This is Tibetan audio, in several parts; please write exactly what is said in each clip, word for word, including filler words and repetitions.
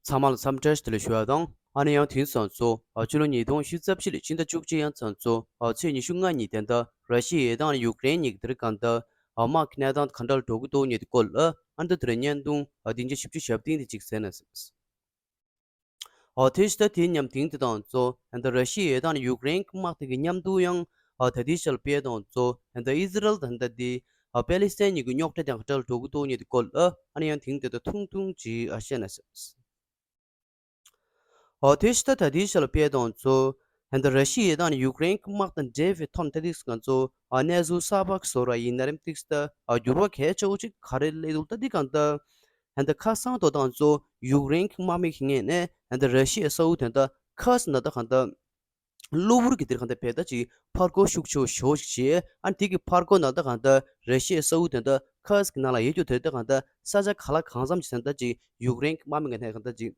ཚང་མ་ལ་འཚམས་འདྲི་བདེ་ལེགས་ཞུ་བ་དང་། ཨ་ནི་ཡང་དེང་སང་ཚོ་ཨ་ཕྱི་ལོ་ཉིས་སྟོང་ཉི་ཤུ་རྩ་བཞི་ལོའི་ཕྱི་ཟླ་བཅུ་གཅིག་ཡང་ཚང་ཚོ་ཨ་ཚེས་ཉི་ཤུ་ལྔ་ཉིན་དེ་འདྲ་ར་ཤི་ཡའི་དང་ཡུཀ་རེན་གཉིས་ཀྱི་དེར་གང་ལྟར་ཨ་དམག་གི་གནས་སྟངས་ག་འདྲ་ལ་འགྲོ་གི་འདུག་ཉེ་དུ་སྐོར་ལ་ཨ་འདི་དེར་བརྙན་ཐུང་ཨ་སྡིངས་ཆ་བཞི་བཅུ་ཞེ་བདུན་དེ་གཅིག་གསན་ན་སྲིད། ཨོ་དེ་ཤི་ད་དེའི་མཉམ་དེང་དེ་དང་ཚོ་ཨ་ད་ར་ཤི་ཡའི་དང་ཡུཀ་རེན་གྱི་དམག་དེ་གི་མཉམ་དུ་ཡང་ཨ་ད་དེ་ཤལ་པའི་དང་ཚོ་ཨ་ད་ཨི་ཟི་རལ་དང་ད་དེ་ཨ་པེ་ལི་སི་ཐན་གཉིས་ཀྱི་རྙོག་དྲ་དང་ག་འདྲ་ལ་འགྲོ་གི་འདུག་ཉེ་དུ་སྐོར་ལ་ཨ་ནི་ཡང་དེང་དེ་ད་ཐུང་ཐུང་ཅིག་ཨ་བཤད་ན་སྲིད། ཨོ་དེ་ཤི་ད་ད་དེ་ཤལ་པའི་དང་ཚོ་ཨ་ད་ར་ཤི་ཡའི་དང་ཡུཀ་རེན་གྱི་དམག་དང་འབྲེལ་བའི་ཐོག་ནས་ད་དེ་ང་ཚོ་ཨ་གནས་ཚུལ་གསར་པ་བཟོ་ར་ཡིན་ན་རིམ་ཏིག་ད་ཨ་འགྱུར་བ་གལ་ཆེ་བོ་ཅིག་ག་རེ་སླེབས་འདུག་ད་དེ་གང་ལྟར། ཨ་ད་ཁ་སང་དོ་དང་ཚོ་ཡུཀ་རེན་གྱི་དམག་མི་གི་ངོས་ནས་ཨ་ད་ར་ཤི་ཡའི་ས་ཁུལ་དེ་འདྲ་ཁ་སི་ན་ད་གང་ལྟར་གློ་བུར་གྱི་དེར་གང་ལྟར་བས་ད་ཅིག་ཕར་རྒོལ་ཤུགས་ཆེ་བོ་ཞེ་པོ་ཞིག་བྱས། ཨ་དེ་གི་ཕར་རྒོལ་ན་ད་གང་ལྟར་ར་ཤི་ཡའི་ས་ཁུལ་དེ་འདྲ་ཁ་སི་གི་ནང་ལ་ཡོད་རྒྱུ་དེ་ད་གང་ལྟར་ས་ཆ་ག་ལ་གང་འཚམ་ཞིག་ད་ད་ཅིག་ཡུཀ་རེན་གྱི་དམག་མི་ངོས་ནས་གང་ལྟར་ཅིག་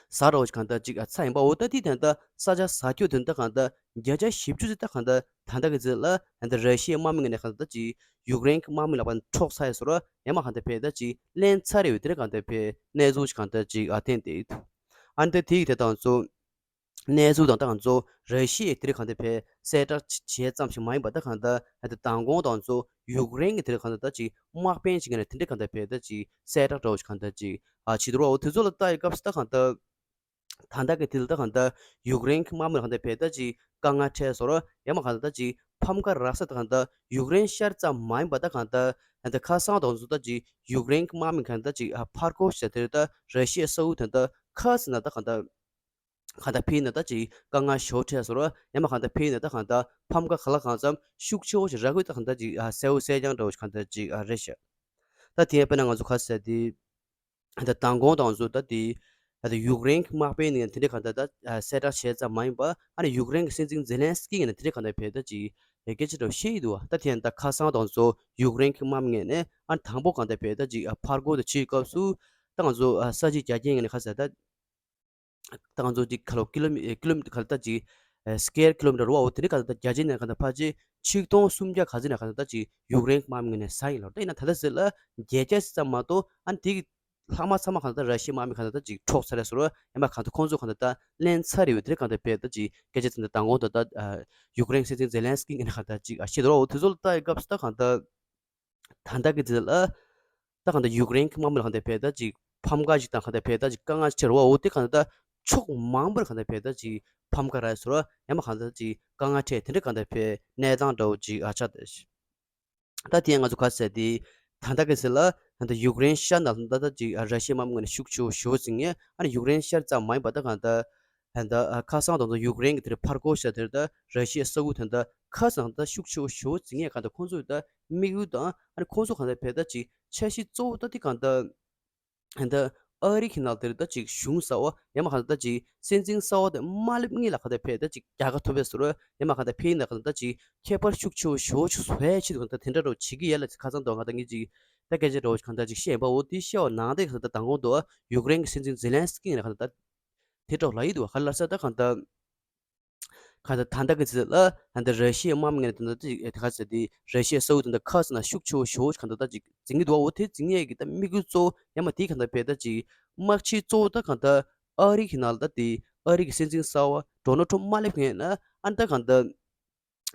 ཟ་རོགས་ཞིག་གང་ལྟར་ཅིག་ཨ་ཚ་ཡིན་པ་འོ་ད་དེ་དེ་འདྲ་ས་ཆ་ཟ་རྒྱུ་དེ་འདྲ་གང་ལྟར་བརྒྱ་ཆ་བཞི་བཅུ་ཙམ་ད་གང་ལྟར་ད་ལྟ་གི་ཚེ་ལ་ཨ་ད་ར་ཤི་ཡའི་དམག་མི་ངོས་ནས་གང་ལྟར་ཅིག་ཡུཀ་རེན་གྱི་དམག་མི་ལག་པ་ནས་འཕྲོག་ཚར་ཡ་སོ་ར་ཡ་མ་གང་ལྟར་བས་ད་ཅིག་ལན་ཚར་ཡོད་དེར་གང་ལྟར་བས་གནས་ཚུལ་ཞིག་གང་ལྟར་ཅིག་ཨ་བསྟན་ཏེ་ཡོད། ཨ་འདི་དེ་ཡི་དེ་དང་ཚོ་གནས་ཚུལ་དང་ད་གང་ཚོ་ར་ཤི་ཡའི་དེར་གང་ལྟར་བས་གསལ་བསྒྲགས་བྱས་ཙམ་ཞིག་མ་ཡིན་པ་ད་གང་ལྟར་ཨ་འདི་མདང་དགོང་དང་ཚོ་ཡུཀ་རེན་གྱི་དེར་གང་ལྟར་ད་ཅིག་དམག་དཔོན་ཞིག་ངོས་ནས་དེ་འདྲ་གང་ལྟར་བས་ད་ཅིག་གསལ་བསྒྲགས་འདྲ་བོ་ཞིག་གང་ལྟར་ཅིག་ཨ་བྱེད་འདུག་ར། འོ་དེ་ཚོ་ལ་ལྟ་ཡི་སྐབས་སུ་ད་གང་ལྟར། ད་ལྟ་གི་དེ་ལ་ད་གང་ལྟར་ཡུཀ་རེན་གྱི་དམག་མི་ལ་གང་ལྟར་བས་ད་ཅིག་དཀའ་ངལ་འཕྲད་སོང་ར་ཡ་མ་གང་ལྟར་ད་ཅིག་ཕམ་ཁ་རག་ས་ད་གང་ལྟར་ཡུཀ་རེན་ཤར་ཙམ་མ་ཡིན་པ་ད་གང་ལྟར་ད་ཁ་སང་དང་ཚོ་ད་ཅིག་ཡུཀ་རེན་གྱི་དམག་མི་གང་ལྟར་ཅིག་ཨ་ཕར་རྒོལ་བྱས་དེར་ད་ར་ཤི་ཡའི་ས་ཁུལ་དེ་ད་ཁ་སི་ན་ད་གང་ལྟར་གང་ལྟར་ཕེ་ན་ད་ཅིག་དཀའ་ངལ་ཞོ་འཕྲད་སོང་ར་ཡ་མ་གང་ལྟར་ཕེ་ན་ད་གང་ལྟར་ཕམ་ཁ་ག་ལ་གང་འཚམ་ཤུགས་ཆེ་བོ་ཞིག་རག་གི་ད་གང་ལྟར་ཅིག་ཨ་གསལ་བོ་གསལ་རྐྱང་འདྲ་བོ་ཞིག་གང་ལྟར་ཅིག་ཨ་རེད་ཤག་ད་དེ་ཡང་དཔེར་ན་ང་ཚོ་ཁ་ཟེར་དེ། ད་མདང་དགོང་དང་ཚོ་ད་དེ། ད་ཡུཀ་རེན་གྱི་དམག་དཔོན་ནས་དེ་འདྲའི་གང་ལྟར་ད་གསལ་བསྒྲགས་བྱས་ཙམ་མ་ཡིན་པ་ཨ་ནི་ཡུཀ་རེན་གྱི་སྲིད་འཛིན་ཛེ་ལན་སི་ཀི་ངོས་ནས་དེ་འདྲའི་གང་ལྟར་བས་ད་ཅིག་སྐད་ཆ་འདྲ་བཤད་ཡི་འདུག་བ། ད་དེ་ཡང་ད་ཁ་སང་དང་ཚོ་ཡུཀ་རེན་གྱི་དམག་མི་ངོས་ནས་ཨ་ནི་དང་པོ་གང་ལྟར་བས་ད་ཅིག་ཕར་རྒོལ་དུ་ཕྱིན་སྐབས་སུ་ད་ང་ཚོ་ས་ཆའི་རྒྱ་ཆེན་ངོས་ནས་ཁ་ཟེར་ད། ད་ང་ཚོ་ཅིག་ཁ་ལོ་ཀི་ལོ་མི་ཀི་ལོ་མི་ག་ལ་ད་ཅིག་སི་ཀེར་ཀི་ལོ་མི་ཊར་རོ་བ་འོ་དེ་འདྲའི་ག་ལ་ད་རྒྱ་ཆེན་ནས་ག་ལ་ཕལ་ཆེར་ཆིག་སྟོང་སུམ་བརྒྱ་ག་ཚོད་ནས་ག་ལ་ད་ཅིག་ཡུཀ་རེན་གྱི་དམག་མི་ངོས་ནས་ཟ་ཡིན་ལ། ད་ཡིན་ན་ད་ལྟ་ཟེར་ལ་བརྒྱད་བརྒྱ་ཙམ་མ་གཏོགས་ཨ་ནི་དེ་གི་ལྷག་མ་ཚང་མ་ག་ལ་ད་ཅིག་འཕྲོག་ཚར་རེད་ཟེར་རོ་ཡང་མ་ག་ལ་ཁོང་ཚོ་ག་ལ་ད་ལན་ཚར་རེད་འོ་དེ་འདྲའི་ག་ལ་བས་ད་ཅིག་སྐད་ཆ་ཚིག་འདི་མདང་དགོང་ད་ད་ཡུཀ་རེན་སྲིད་འཛིན་ཛེ་ལན་སི་ཀི་ངོས་ནས་ག་ལ་ད་ཅིག་ཨ་བཤད་འདུག་རོ། འོ་དེ་ཚོ་ལ་ལྟ་ཡི་སྐབས་སུ་ད་ག་ལ་ད། ད་ལྟ་གི་དེ་ལ། ད་གང་ལྟར་ཡུཀ་རེན་གྱི་དམག་མི་ལ་གང་ལྟར་བས་ད་ཅིག་ཕམ་ཁ་ཅིག་དང་གང་ལྟར་བས་ད་ཅིག་དཀའ་ངལ་ཆེ་རུ་བ་འོ་དེ་གང་ལྟར་ཕྱོགས་མང་པོར་གང་ལྟར་བས་ད་ཅིག་ཕམ་ཁ་རག་སོང་ར་ཡང་མ་གང་ལྟར་ཅིག་དཀའ་ངལ་འཕྲད་དེ་འདྲ་གང་ལྟར་བས་གནས་སྟངས་འདྲ་བོ་ཅིག་ཨ་ཆགས་ཏེ། ད་དེ་ཡང་ང་ཚོ་ག་ཟེར་དེ། ད་ལྟ་གི་ཚེ་ལ་ད་ལྟ་ཡུཀ་རེན་ཤར་ནང་ད་ལྟ་ཅིག་ར་ཤི་ཡའི་དམག་མི་ངོས་ནས་ཤུགས་ཆེ་བོ་ཞེ་པོ་ཅིག་ངས་ཨ་ནི་ཡུཀ་རེན་ཤར་ཙམ་མ་ཡིན་པ་ད་གང་ལྟར། ད་ལྟ་ཁ་སང་དང་ཚོ་ཡུཀ་རེན་གྱི་དེར་ཕར་རྒོལ་བྱས་དེར་ད་ར་ཤི་ཡའི་ས་ཁུལ་དེ་ད་ཁ་སང་ད་ཤུགས་ཆེ་བོ་ཞེ་པོ་ཅིག་ངས་གང་ལྟར་ཁོང་ཚོས་ད་དམིགས་ཡུལ་དང་ཨ་ནི་ཁོང་ཚོ་གང་ལྟར་བས་ད་ཅིག་འཆར་གཞི་གཙོ་བོ་ད་དེ་གང་ལྟར། ད་ཨ་རི་གི་ནང་དེར་ད་ཅིག་གཞུང་གསར་བ་ཡང་མ་གང་ལྟར་ད་ཅིག་སྲིད་འཛིན་གསར་བ་དེ་མ་སླེབས་སྔོན་ལ་གང་ལྟར་བས་ད་ཅིག་རྒྱལ་ཁ་ཐོབ་པས་སོ་ར་ཡང་མ་གང་ལྟར་ཕེ་ཡིན་ན་གང་ལྟར་ད་ཅིག་ཁྱད་པར་ཤུགས་ཆེ་བོ་ཞེ་པོ་ཅིག་བཟོ་ཡ་ཆེད་དུ་གང་ལྟར་དེ་འདྲ་རོ་བྱེད་ཀྱི་ཡ་ལ་ཁ་སང་དུ་གང་ལྟར་ངེད་ཅིག་ད་སྐད་ཆ་རོ་གང་ལྟར་ཅིག་བཤད་ཡིན་པ་འོ་དེ་བཤད་བ་ནང་དེ་གང་ལྟར་མདང་དགོང་དུ་ཡུཀ་རེན་གྱི་སྲིད་འཛིན་ཛེ་ལན་སི་ཀི་ཡིན་ན་གང་ལྟར་ད་དེ་འདྲ་ལ་ཡིན་འདུག་ག་ལ་ས་ད་གང་ལྟར། གང་ལྟར་ད་ལྟ་གི་ཚེ་ལ་ད་ལྟ་ར་ཤི་ཡའི་དམག་མི་ངོས་ནས་ད་ལྟ་དེ་ག་ཚེ་དེ་ར་ཤི་ཡའི་ས་ཁུལ་ད་ལྟ་ཁ་སང་ན་ཤུགས་ཆེ་བོ་ཞེ་པོ་ཞིག་གང་ལྟ་ད་ཅིག་འཛིན་གྱི་འདུག་འོ་དེ་འཛིན་ཡས་ཀྱི་ད་དམིགས་ཡུལ་གཙོ་བོ་ཡང་མ་དེ་གང་ལྟ་བས་ད་ཅིག་དམག་ཆས་གཙོ་བོ་ད་གང་ལྟ་ཨ་རི་གི་ནང་ལ་ད་དེ་ཨ་རི་གི་སྲིད་འཛིན་གསར་བ་ཌོ་ནལ་ཊམ་མ་སླེབས་སྔོན་ན་ཨ་ནི་ད་གང་ལྟ་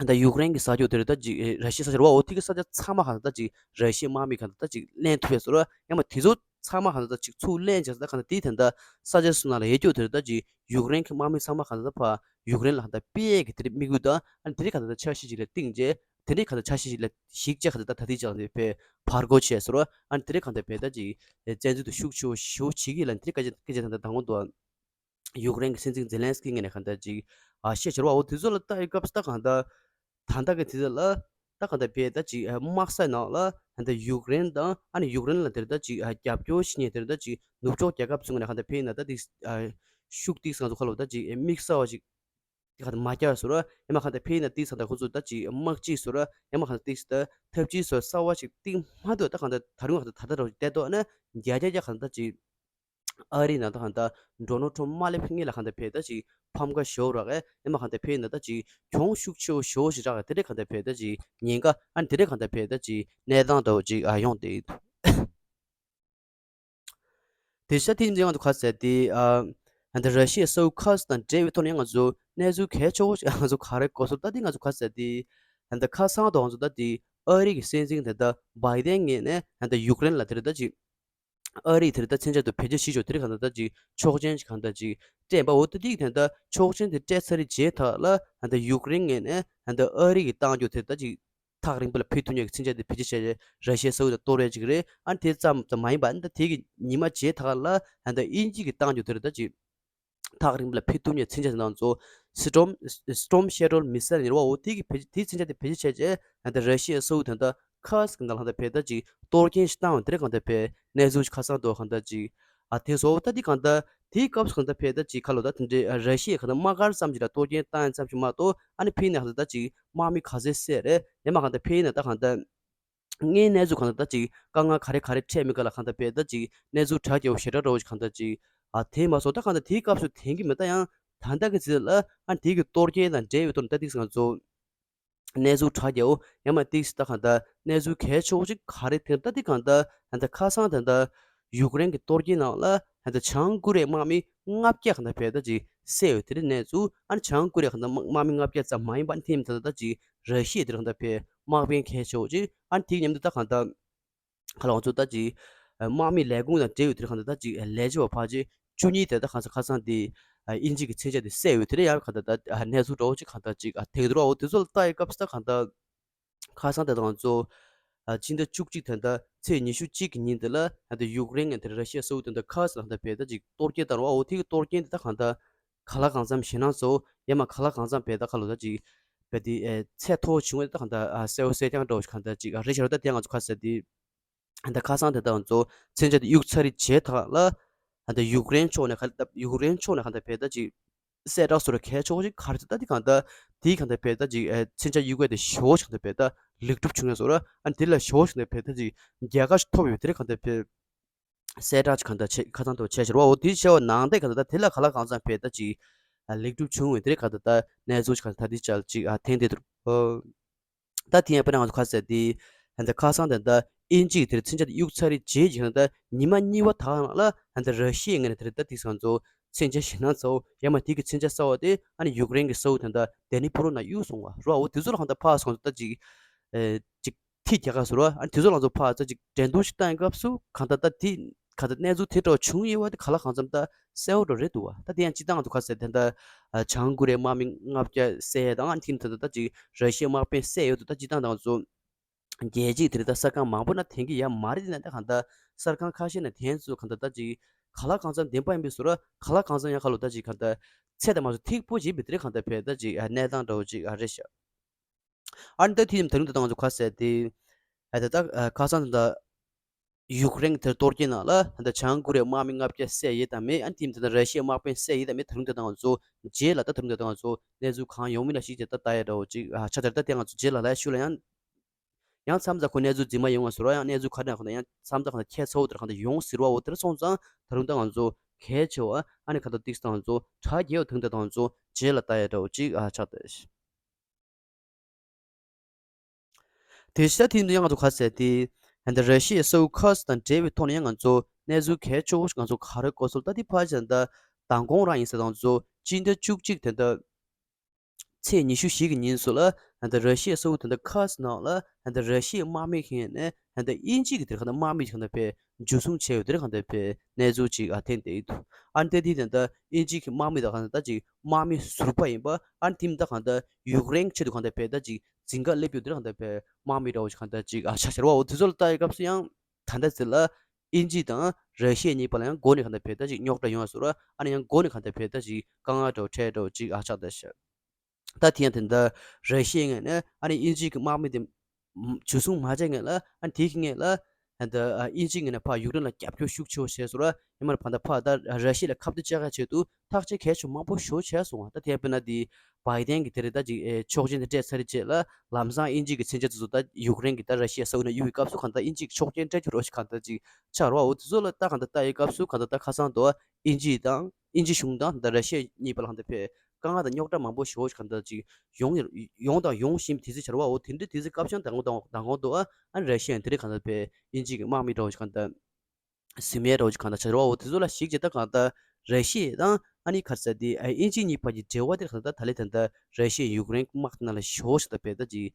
ད་ཡུཀ་རེན་གྱི་ས་ཕྱོགས་དེར་ད་ཅིག་ར་ཤི་ཡའི་ས་ཕྱོགས་རེད་བ། འོ་དེ་གི་ས་ཆ་ཚང་མ་གང་ལྟ་ད་ཅིག་ར་ཤི་ཡའི་དམག་མི་གང་ལྟ་ད་ཅིག་ལེན་ཐུབ་པས་སོ་ར་ཡང་མ་དེ་ཚོ་ཚང་མ་གང་ལྟ་ད་ཅིག་ཚུར་ལེན་བྱས་ད་གང་ལྟ་དེ་ད་ལྟ་ས་ཆ་སུ་ནང་ལ་ཡོད་རྒྱུ་དེར་ད་ཅིག་ཡུཀ་རེན་གྱི་དམག་མི་ཚང་མ་གང་ལྟ་ཕ་ཡུཀ་རེན་ལ་གང་ལྟ་སྤེལ་ཡས་ཀྱི་དེ་རིགས་དམིགས་ཡུལ་དང་ཨ་ནི་དེ་རིགས་གང་ལྟ་འཆར་གཞི་ཞིག་ལ་བཏིང་རྗེས་དེ་རིགས་གང་ལྟ་འཆར་གཞི་ཞིག་ལ་གཞིགས་རྗེས་གང་ལྟ་ད་དེ་ཅག་ནས་ཕེ་ཕར་རྒོལ་བྱས་སོ་ར་ཨ་ནི་དེ་རིགས་གང་ལྟ་ཕེ་ད་ཅིག་བཙན་འཛུལ་དུ་ཤུགས་ཆེ་བོ་ཞེ་པོ་བྱེད་ཀྱི་ལ་དེ་རིགས་སྐད་ཆ་སྐད་ཆ་ད་ལྟ་དང་པོ་འདུག་ཡུཀ་རེན་གྱི་སྲིད་འཛིན་ཛེ་ལན་སི་ཀི་ངོས་ནས་གང་ལྟར་ཅིག་ཨ་བཤད་བྱ་རོགས་འོ་དེ་ཚོ་ལ་ལྟ་ཡི་སྐབས་སུ་ད་གང་ལྟར་ད་ལྟ་གི་དུས་ཚོད་ལ་ད་གང་ལྟར་བས་ད་ཅིག་ཨ་དམག་ས་ནང་ལ་ད་ལྟ་ཡུཀ་རེན་དང་ཨ་ནི་ཡུཀ་རེན་ལ་དེར་ད་ཅིག་ཨ་རྒྱབ་སྐྱོར་བྱེད་མཁན་དེར་ད་ཅིག་ནུབ་ཕྱོགས་རྒྱལ་ཁབ་ཚོ་ངོས་ནས་གང་ལྟར་ཕེ་ཡིན་ན་ད་ཏིག་ཨ་ཤུགས་ཏིག་སང་ཚོ་ཁ་ལོ་ད་ཅིག་དམིགས་བསལ་བ་ཅིག་ཏིག་གང་ལྟར་མ་རྒྱག་སོ་ར་ཡང་མ་གང་ལྟར་ཕེ་ཡིན་ན་ཏིག་སང་ད་ཁོ་ཚོ་ད་ཅིག་དམག་སྤྱི་སོ་ར་ཡང་མ་གང་ལྟར་ཏིག་ད་ཐབས་ཇུས་སོ་གསར་བ་ཅིག་ཏིག་མ་འདུག་ད་གང་ལྟར་ད་རུང་གང་ལྟར་ད་ལྟ་རོ་ཅིག་བལྟས་ཏོ་ཨ་ན་རྒྱ་རྒྱ་རྒྱ་གང་ལྟར་ཅིག་ཨ་རི་ནང་ད་གང་ལྟར་ཌོ་ནལ་ཊམ་མ་སླེབས་སྔོན་ལ་གང་ལྟར་བས་ད་ཅིག་ཕམ་ཁ་ཞོག་རག་ཨེ་ཡང་མ་གང་ལྟར་བས་ན་ད་ཅིག་གྱོང་ཤུགས་ཆེ་བོ་ཞོག་ཞིག་རག་དེ་འདྲས་གང་ལྟར་བས་ད་ཅིག་ཉེན་ཁ་ཨ་ནི་དེ་འདྲས་གང་ལྟར་བས་ད་ཅིག་གནས་སྟངས་འདྲ་བོ་ཅིག་ཨ་ཡོང་དེ་ཡིན། དེ་ཤ་དེ་འདི་ང་ཚོ་ག་ཟེར་དེ་ཨ། ད་ར་ཤི་ཡ་ས་ཁུལ་ཁག་དང་འབྲེལ་བའི་ཐོག་ནས་ང་ཚོ་གནས་ཚུལ་གལ་ཆེ་བོ་ཞིག་ང་ཚོ་ག་རེ་གོ་སོང་ད་དེ་ང་ཚོ་ག་ཟེར་དེ། ད་ཁ་སང་དུ་ང་ཚོ་ད་དེ་ཨ་རི་གི་སྲིད་འཛིན་དེ་ད་བྷའི་ཏན་ངོས་ནས་ད་ཡུཀ་རེན་ལ་དེ་རེད་ད་ཅིག་ཨ་རི་དེར་ད་མཚོན་ཆ་དུ་བེད་སྤྱོད་བྱེད་ཆོག་དེར་གང་ལྟར་ད་ཅིག་ཆོག་མཆན་ཞིག་གང་ལྟར་ཅིག་སྤྲད་པ་འོ་ད་དེ་དེ་ད་ཆོག་མཆན་དེ་སྤྲད་ཚར་རྗེས་ཐག་ལ་ད་ཡུཀ་རེན་ངོས་ནས་ད་ཨ་རི་གི་བཏང་རྒྱུ་དེ་ད་ཅིག་ཐག་རིང་པོ་ལ་ཕེབས་ཐུབ་མཁན་གྱི་མཚོན་ཆ་དེ་བེད་སྤྱོད་བྱས་རེད་ར་ཤི་ཡ་ས་ཁུལ་དུ་གཏོར་ཡས་ཅིག་རེད། ཨ་ནི་དེ་ཙམ་ཙམ་མ་ཡིན་པ་ཨ་ནི་ད་དེ་གི་ཉི་མ་རྗེས་ཐག་ལ་ད་དབྱིན་ཇི་གི་བཏང་རྒྱུ་དེར་ད་ཅིག་ཐག་རིང་པོ་ལ་ཕེབས་ཐུབ་མཁན་མཚོན་ཆ་དེ་ནང་ཚོ་སི་ཏྲོམ་སི་ཏྲོམ་ཤེ་ཌོ་མི་སེལ་ཡིན་རེད་བ། འོ་དེ་གི་བེད་དེའི་མཚོན་ཆ་དེ་བེད་སྤྱོད་བྱས་རྗེས་ད་ར་ཤི་ཡ་ས་ཁུལ་དེ་ད་ཁ་སི་གི་ནང་ལ་ད་བེད་ད་ཅིག་གཏོར་སྐྱོན་ཞིག་བཏང་བ་དེར་གང་ལྟར་བེད་གནས་ཚུལ་ཁ་སང་དུ་གང་ལྟར་ཅིག་ཨ་དེ་སོ་ད་དེ་གང་ལྟར་དེའི་སྐབས་སུ་གང་ལྟར་བེད་ད་ཅིག་ཁ་ལོ་ད་དེ་འདྲའི་ར་ཤི་ཡའི་གང་ལྟར་དམག་སྒར་ཙམ་ཞིག་ལ་གཏོར་སྐྱོན་བཏང་ཡ་ཙམ་ཞིག་མ་གཏོགས་ཨ་ནི་ཕྱི་ནས་གང་ལྟར་ད་ཅིག་དམག་མི་ག་ཚད་བསད་རེད་ཡང་མ་གང་ལྟར་ཕྱི་ནས་ད་གང་ལྟར། སྔའི་གནས་ཚུལ་གང་ལྟར་ད་ཅིག་དཀའ་ངལ་ག་རེ་ག་རེ་འཕྲད་མེད་ག་ལ་གང་ལྟར་བེད་ད་ཅིག་གནས་ཚུལ་གྲ་རྒྱས་པོ་ཞེ་དྲག་འདྲ་བོ་ཞིག་གང་ལྟར་ཅིག་ཨ་དེ་མ་སོང་ད་གང་ལྟར་དེའི་སྐབས་སུ་དེང་གི་མི་ད་ཡང་ད་ལྟ་གི་ཚེ་ལ་ཨ་དེའི་གི་གཏོར་སྐྱོན་དང་འབྲེལ་བའི་ཐོག་ནས་ད་ཏིག་ང་ཚོ་གནས་ཚུལ་གྲ་རྒྱས་པོ་ཡང་མ་ཏིག་ད་གང་ལྟར་གནས་ཚུལ་གལ་ཆེ་བོ་ཞིག་ག་རེ་དེ་ད་ཏིག་གང་ལྟར་ད་ལྟ་ཁ་སང་ད་ལྟ་ཡུཀ་རེན་གི་གཏོར་སྐྱོན་ནང་ལ་ད་ལྟ་བྱང་ཀོ་རི་ཡའི་དམག་མི་ལྔ་བརྒྱ་གང་ལྟར་བེད་ད་ཅིག་བསད་ཡོད་དེ་རིང་གནས་ཚུལ་ཨ་ནི་བྱང་ཀོ་རི་ཡ་གང་ལྟར་དམག་དམག་མི་ལྔ་བརྒྱ་ཙམ་མ་ཡིན་པ་ཨ་ནི་དེ་ཡིན་ད་ལྟ་ཅིག་ར་ཤི་ཡ་དེ་རིང་ད་ལྟ་བེད་དམག་དཔོན་གལ་ཆེ་བོ་ཅིག་ཨ་ནི་དེའི་མཉམ་དུ་ད་གང་ལྟར་ཁ་ལ་ང་ཚོ་ད་ཅིག་དམག་མི་ལས་ཁུངས་དང་འབྲེལ་ཡོད་དེར་གང་ལྟར་ད་ཅིག་ལས་བྱེད་པ་ཕལ་ཆེར་བཅུ་གཉིས་དེ་ད་གང་ས་ཁ་སང་དེ་དབྱིན་ཇི་གི་མཚོན་ཆ་དེ་བསད་ཡོད་དེ་རེད་ཡང་གང་ལྟར་ད་གནས་ཚུལ་འདྲ་བོ་ཅིག་གང་ལྟར་ཅིག་དེང་དུ་རོ་དེ་ཚོ་ལ་ལྟ་ཡི་སྐབས་སུ་ད་གང་ལྟར་ཁ་སང་དེ་ད་ང་ཚོ་སྤྱི་ཟླ་བཅུ་གཅིག་དེ་ད་ཚེས་ཉི་ཤུ་གཅིག་གི་ཉིན་དེ་ལ་ད་ཡུཀ་རེན་ངས་དེ་ར་ཤི་ཡ་ས་ཁུལ་དེ་ད་ཁ་སང་ད་བས་ད་ཅིག་གཏོར་སྐྱོན་བཏང་རོ་དེ་གི་གཏོར་སྐྱོན་དེ་ད་གང་ལྟར་ག་ལ་གང་འཚམ་ཞེད་སྣང་ཚོ་ཡ་མ་ག་ལ་གང་འཚམ་བས་ད་ཁ་ལོ་ད་ཅིག་བས་དེ་ཚད་མཐོ་བོ་བྱུང་བས་ད་གང་ལྟར་གསལ་བོ་གསལ་རྐྱང་འདྲ་བོ་ཞིག་གང་ལྟར་ཅིག་རེད་ཤར་ད་དེ་ང་ཚོ་ཁ་ས་དེ། ད་ཁ་སང་དེ་དག་ཚོ་མཚོན་ཆ་དེ་གཡུག་ཚར་རྗེས་ཐག་ལ་ད་ཡུཀ་རེན་ཕྱོགས་ནས་ག་ཡུཀ་རེན་ཕྱོགས་ནས་གང་ལྟར་བས་ད་ཅིག་གསལ་བསྒྲགས་སོ་ར་གལ་ཆེ་བོ་ཞིག་ག་རེ་ད་དེ་གང་ལྟར་དེའི་གང་ལྟར་བས་ད་ཅིག་མཚོན་ཆ་གཡུག་པའི་དེ་ཞོ་ཞིག་གང་ལྟར་བས་ད་ལེགས་གྲུབ་བྱུང་ཡ་སོ་ར་ཨ་དེ་ལ་ཞོ་ཞིག་གང་ལྟར་བས་ད་ཅིག་རྒྱལ་ཁ་ཞིག་ཐོབ་ཡོད་དེ་རེད་གང་ལྟར་བས་གསལ་བསྒྲགས་ཅིག་གང་ལྟར་བྱས་ཁ་སང་དུ་བྱས་ཕྱིར་བ་འོ་དེ་བྱས་བ་ནང་དེ་གང་ལྟར་དེ་ལ་ག་ལ་གང་འཚམ་བས་ད་ཅིག་ལེགས་གྲུབ་བྱུང་བས་དེ་རེད་གང་ལྟར་ད་གནས་ཚུལ་ཅིག་གང་ལྟར་ད་དེ་ཅལ་ཅིག་ཐེངས་དེ་དུ། ད་དེ་ཡང་དཔེར་ན་ང་ཚོ་ཁ་ཟེར་དེ། ད་ཁ་སང་དེ་འདྲ་དབྱིན་ཇིས་དེར་མཚོན་ཆ་དེ་གཡུག་ཚར་རེད་རྗེས་ཀྱི་ད་ཉི་མ་གཉིས་པ་དག་ནང་ལ་ད་ར་ཤི་ཡའི་ངོས་ནས་དེར་ད་ཏིག་ང་ཚོ་མཚོན་ཆ་ཞེད་སྣང་ཚ་བོ་ཡང་མ་དེ་གི་མཚོན་ཆ་གསར་བ་དེ་ཨ་ནི་ཡུཀ་རེན་གྱི་ས་ཁུལ་དེ་འདྲ་ཌེ་ནི་པོ་རོ་ནང་གཡུག་སོང་བ་རོ་འོ་དེ་ཚོ་ལ་གང་ལྟར་ཕར་སོང་ད་ཅིག་ཅིག་ཐིག་རྒྱག་ག་སོང་རོ་ཨ་ནི་དེ་ཚོ་ལ་ཚོ་ཕར་ཙ་ཅིག་འགྲན་བསྡུར་ཞིག་བཏང་སྐབས་སུ་གང་ལྟར་ད་དེ། ག་ད་གནས་ཚུལ་དེ་འདྲ་བྱུང་ཡོད་པ་དེ་ག་ལ་གང་འཚམ་ད་གསལ་བོ་འགྲོ་རེད་འདུག་བ། ད་དེ་ཡང་སྤྱི་བཏང་ང་ཚོ་ག་ཟེར་དེ་འདྲ་བྱང་ཀོ་རི་ཡའི་དམག་མི་ལྔ་བརྒྱ་བསད་དང་ཨ་ནི་དེ་འདྲ་ད་ཅིག་ར་ཤི་ཡའི་དམག་དཔོན་བསད་ཡོད་འདུག་ད་སྤྱི་བཏང་ད་ང་ཚོ་རྒྱལ་སྤྱིའི་དེ་རིང་ད་གསར་ཁང་མང་པོ་ན་དེང་གི་ཡ་མ་རེད་དེ་ན་ད་གང་ད་གསར་ཁང་ཁ་ཤས་ན་དེང་ཚོ་གང་ད་ད་ཅིག་ག་ལ་གང་འཚམ་བདེན་པ་ཡིན་པའི་བཟོ་ར་ག་ལ་གང་འཚམ་ཡང་ཁ་ལོ་ད་ཅིག་གང་ད་ཚད་ད་མ་བཟོ་ཐིག་པོ་ཅིག་བི་དེ་རིང་གང་ད་བས་ད་ཅིག་གནས་སྟངས་འདྲ་བོ་ཅིག་རེད་ཤག་ཨ་ནི་ད་དེ་ཡིན་ད་རུང་ད་ང་ཚོ་ག་ཟེར་དེ་ད་ད་ཁ་སང་ད། ཡུཀ་རེན་དེར་གཏོར་སྐྱོན་ནང་ལ་ད་ལྟ་བྱང་ཀོ་རི་ཡའི་དམག་མི་ལྔ་བརྒྱ་བསད་ཡོད་དམ་མེད་ཨ་ནི་དེ་ད་ལྟ་ར་ཤི་ཡའི་དམག་དཔོན་བསད་ཡོད་དམ་མེད་ད་རུང་ད་ལྟ་ང་ཚོ་རྗེས་ལ་ད་ད་རུང་ད་ལྟ་ང་ཚོ་གནས་ཚུལ་གང་ཡོང་མིན་ལ་གཞིགས་བྱས་ད་ལྟ་ཡ་འདྲ་བོ་ཅིག་ཨ་ཆ་དེར་ད་དེ་ང་ཚོ་རྗེས་ལ་ལ་ཤུ་ལ་ཡང་ཡང་མཚམས་མཚམས་ཁོ་གནས་ཚུལ་རྫུན་མ་ཡོང་བ་ཟེར་བ་ཡང་གནས་ཚུལ་ག་རེ་ན་ཁོ་ན་ཡང་མཚམས་མཚམས་ཁོ་ན་ཁྱད་མཚར་བོ་དེར་གང་ལྟར་ཡོང་ཟེར་བ་འོ་དེར་སོང་ཙང་ད་རུང་ད་ང་ཚོ་གལ་ཆེ་བ་ཨ་ནི་ཁ་ད་ཏིག་ད་ང་ཚོ་དྲ་རྒྱའི་འོ་ད་རུང་ད་ང་ཚོ་རྗེས་ལ་ལྟ་ཡ་འདྲ་བོ་ཅིག་ཨ་ཆགས་ད། དེ་ཤ་དེ་ཡིན་དུས་ཡང་ང་ཚོ་ག་ཟེར་དེ། ད་ལྟ་ར་ཤི་ཡའི་ས་ཁུལ་ཁ་སི་དང་འབྲེལ་བའི་ཐོག་ནས་ཡང་ང་ཚོ་གནས་ཚུལ་གལ་ཆེ་བོ་ཞིག་ང་ཚོ་ག་རེ་གོ་སོང་ད་དེ་ཕལ་ཆེར་ད་མདང་དགོང་རང་ཡིན་ས་དང་ཚོ་སྤྱི་ཟླ་བཅུ་གཅིག་དེ་འདྲ། ཚེས་ཉི་ཤུ་བཞི་གི་ཉིན་སུ་ལ་ད་ལྟ་ར་ཤི་ཡའི་ས་ཁུལ་ད་ལྟ་ཁ་སི་ནང་ལ་ད་ལྟ་ར་ཤི་ཡའི་དམག་མི་ཁེངས་ནས་ད་ལྟ་དབྱིན་ཇི་གི་དེར་ག་ད་དམག་མི་གང་ད་ཕེ། འཇུ་བཟུང་བྱས་ཡོད་དེར་གང་ལྟར་བས་གནས་ཚུལ་ཅིག་ཨ་ཐེན་ཏེ་ཡོད་འདུག་ཨ་ནི་ཏེ་དེ་ད་ལྟ་དབྱིན་ཇི་གི་དམག་མི་དང་གང་ལྟར་ཅིག་དམག་མི་ཟུར་པ་ཡིན་པ་ཨ་ནི་དེ་མི་ད་གང་ལྟར་ཡུཀ་རེན་ཆེད་དུ་གང་ལྟར་བས་ད་ཅིག་འཛིང་ག་སླེབས་ཡོད་དེར་གང་ལྟར་བས་དམག་མི་འདྲ་བོ་ཞིག་གང་ལྟར་ཅིག་ཨ་ཆ་ཤར་བའོ་དེ་ཚོ་ལ་ལྟ་ཡི་སྐབས་སུ་ཡང་ད་ལྟ་ཟེར་ལ་དབྱིན་ཇི་དང་ར་ཤི་ཡ་གཉིས་བར་ལ་ཡང་འགོ་ནས་གང་ལྟར་བས་ད་ཅིག་རྙོག་དྲ་ཡོང་བ་ཟེར་བ་ཨ་ནི་ཡང་འགོ་ནས་གང་ལྟར་བས་ད་ཅིག་དཀའ་ངལ་འདྲ་བོ་འཕྲད་འདྲ་བོ་ཅིག་ཨ་ཆགས་ད་ཤག་ད་དེ་ཡང་དེ་འདྲ་ར་ཤི་ཡའི་ངོས་ནས་ཨ་ནི་དབྱིན་ཇི་གི་དམག་མི་དེ་འཇུ་བཟུང་མ་བྱས་ངེས་ལ་ཨ་ནི་དེ་གི་ངེས་ལ་ད་ལྟ་དབྱིན་ཇིའི་ངོས་ནས་ཕར་ཡུཀ་རེན་ལ་རྒྱབ་སྐྱོར་ཤུགས་ཆེ་བོ་བྱས་སོང་ར་ཡིན་མར་ཕར་ད་ཕར་ད་ར་ཤི་ཡ་ལ་ཁ་གཏད་གཅོག་ཡ་ཆེད་དུ་ཐག་གཅོད་གལ་ཆེ་མང་པོ་ཞེ་པོ་བྱས་སོང་བ། ད་དེ་དཔེར་ན་དེ་བྷའི་ཏན་གི་དེ་རེད་ད་ཅིག་ཆོག་མཆན་དེ་སྤྲད་ཚར་རྗེས་ལ་ལམ་སང་དབྱིན་ཇི་གི་མཚོན་ཆ་དེ་ཚོ་ད་ཡུཀ་རེན་གི་ད་ར་ཤི་ཡ་ས་ཁུལ་ནང་གཡུག་གི་སྐབས་སུ་གང་ལྟར་དབྱིན་ཇི་གི་ཆོག་མཆན་སྤྲད་རྒྱུ་རོ་ཞིག་གང་ལྟར་ཅིག་ཆགས་རོ་བ། འོ་དེ་ཚོ་ལ་ད་གང་ལྟར་ལྟ་ཡི་སྐབས་སུ་གང་ལྟར་ད་ཁ་སང་དུ་དབྱིན་ཇི་དང་དབྱིན་ཇི་གཞུང་དང་ད་ར་ཤི་ཡ་གཉིས་བར་ལ་གང་ལྟར་ཕེ་དཀའ་ངལ་དང་རྙོག་དྲ་མང་པོ་ཞེ་པོ་ཞིག་གང་ལྟར་ཅིག་ཡོང་ཡོང་དང་ཡོང་བཞིན་པའི་དུས་ཚོད་ཆགས་རོ་བ། འོ་དེ་འདྲའི་དུས་ཚོད་སྐབས་ཤང་དང་པོ་དང་དང་པོ་དུ་ཨ་ཨ་ནི་ར་ཤི་ཡ་དེ་རིང་གང་ལྟར་ཕེ་དབྱིན་ཇི་གི་དམག་མི་འདྲ་བོ་ཞིག་གང་ལྟར། ཟིན་མེད་འདྲ་བོ་ཅིག་གང་ལྟར་ཆགས་རེད་བ། འོ་དེ་ཚོ་ལ་གཞིགས་བྱས་ད་གང་ལྟར་ར་ཤི་ཡ་དང་ཨ་ནི་ག་རེ་ཟེར་དེ་ཨ་དབྱིན་ཇི་གཉིས་བར་གྱི་འབྲེལ་བ་དེ་གང་ལྟར་ད་ལས་ད་ལྟ་ར་ཤི་ཡ་ཡུཀ་རེན་དམག་དེ་ནང་ལ་ཞེ་པོ་ཞིག་ད་བས་ད་ཅིག་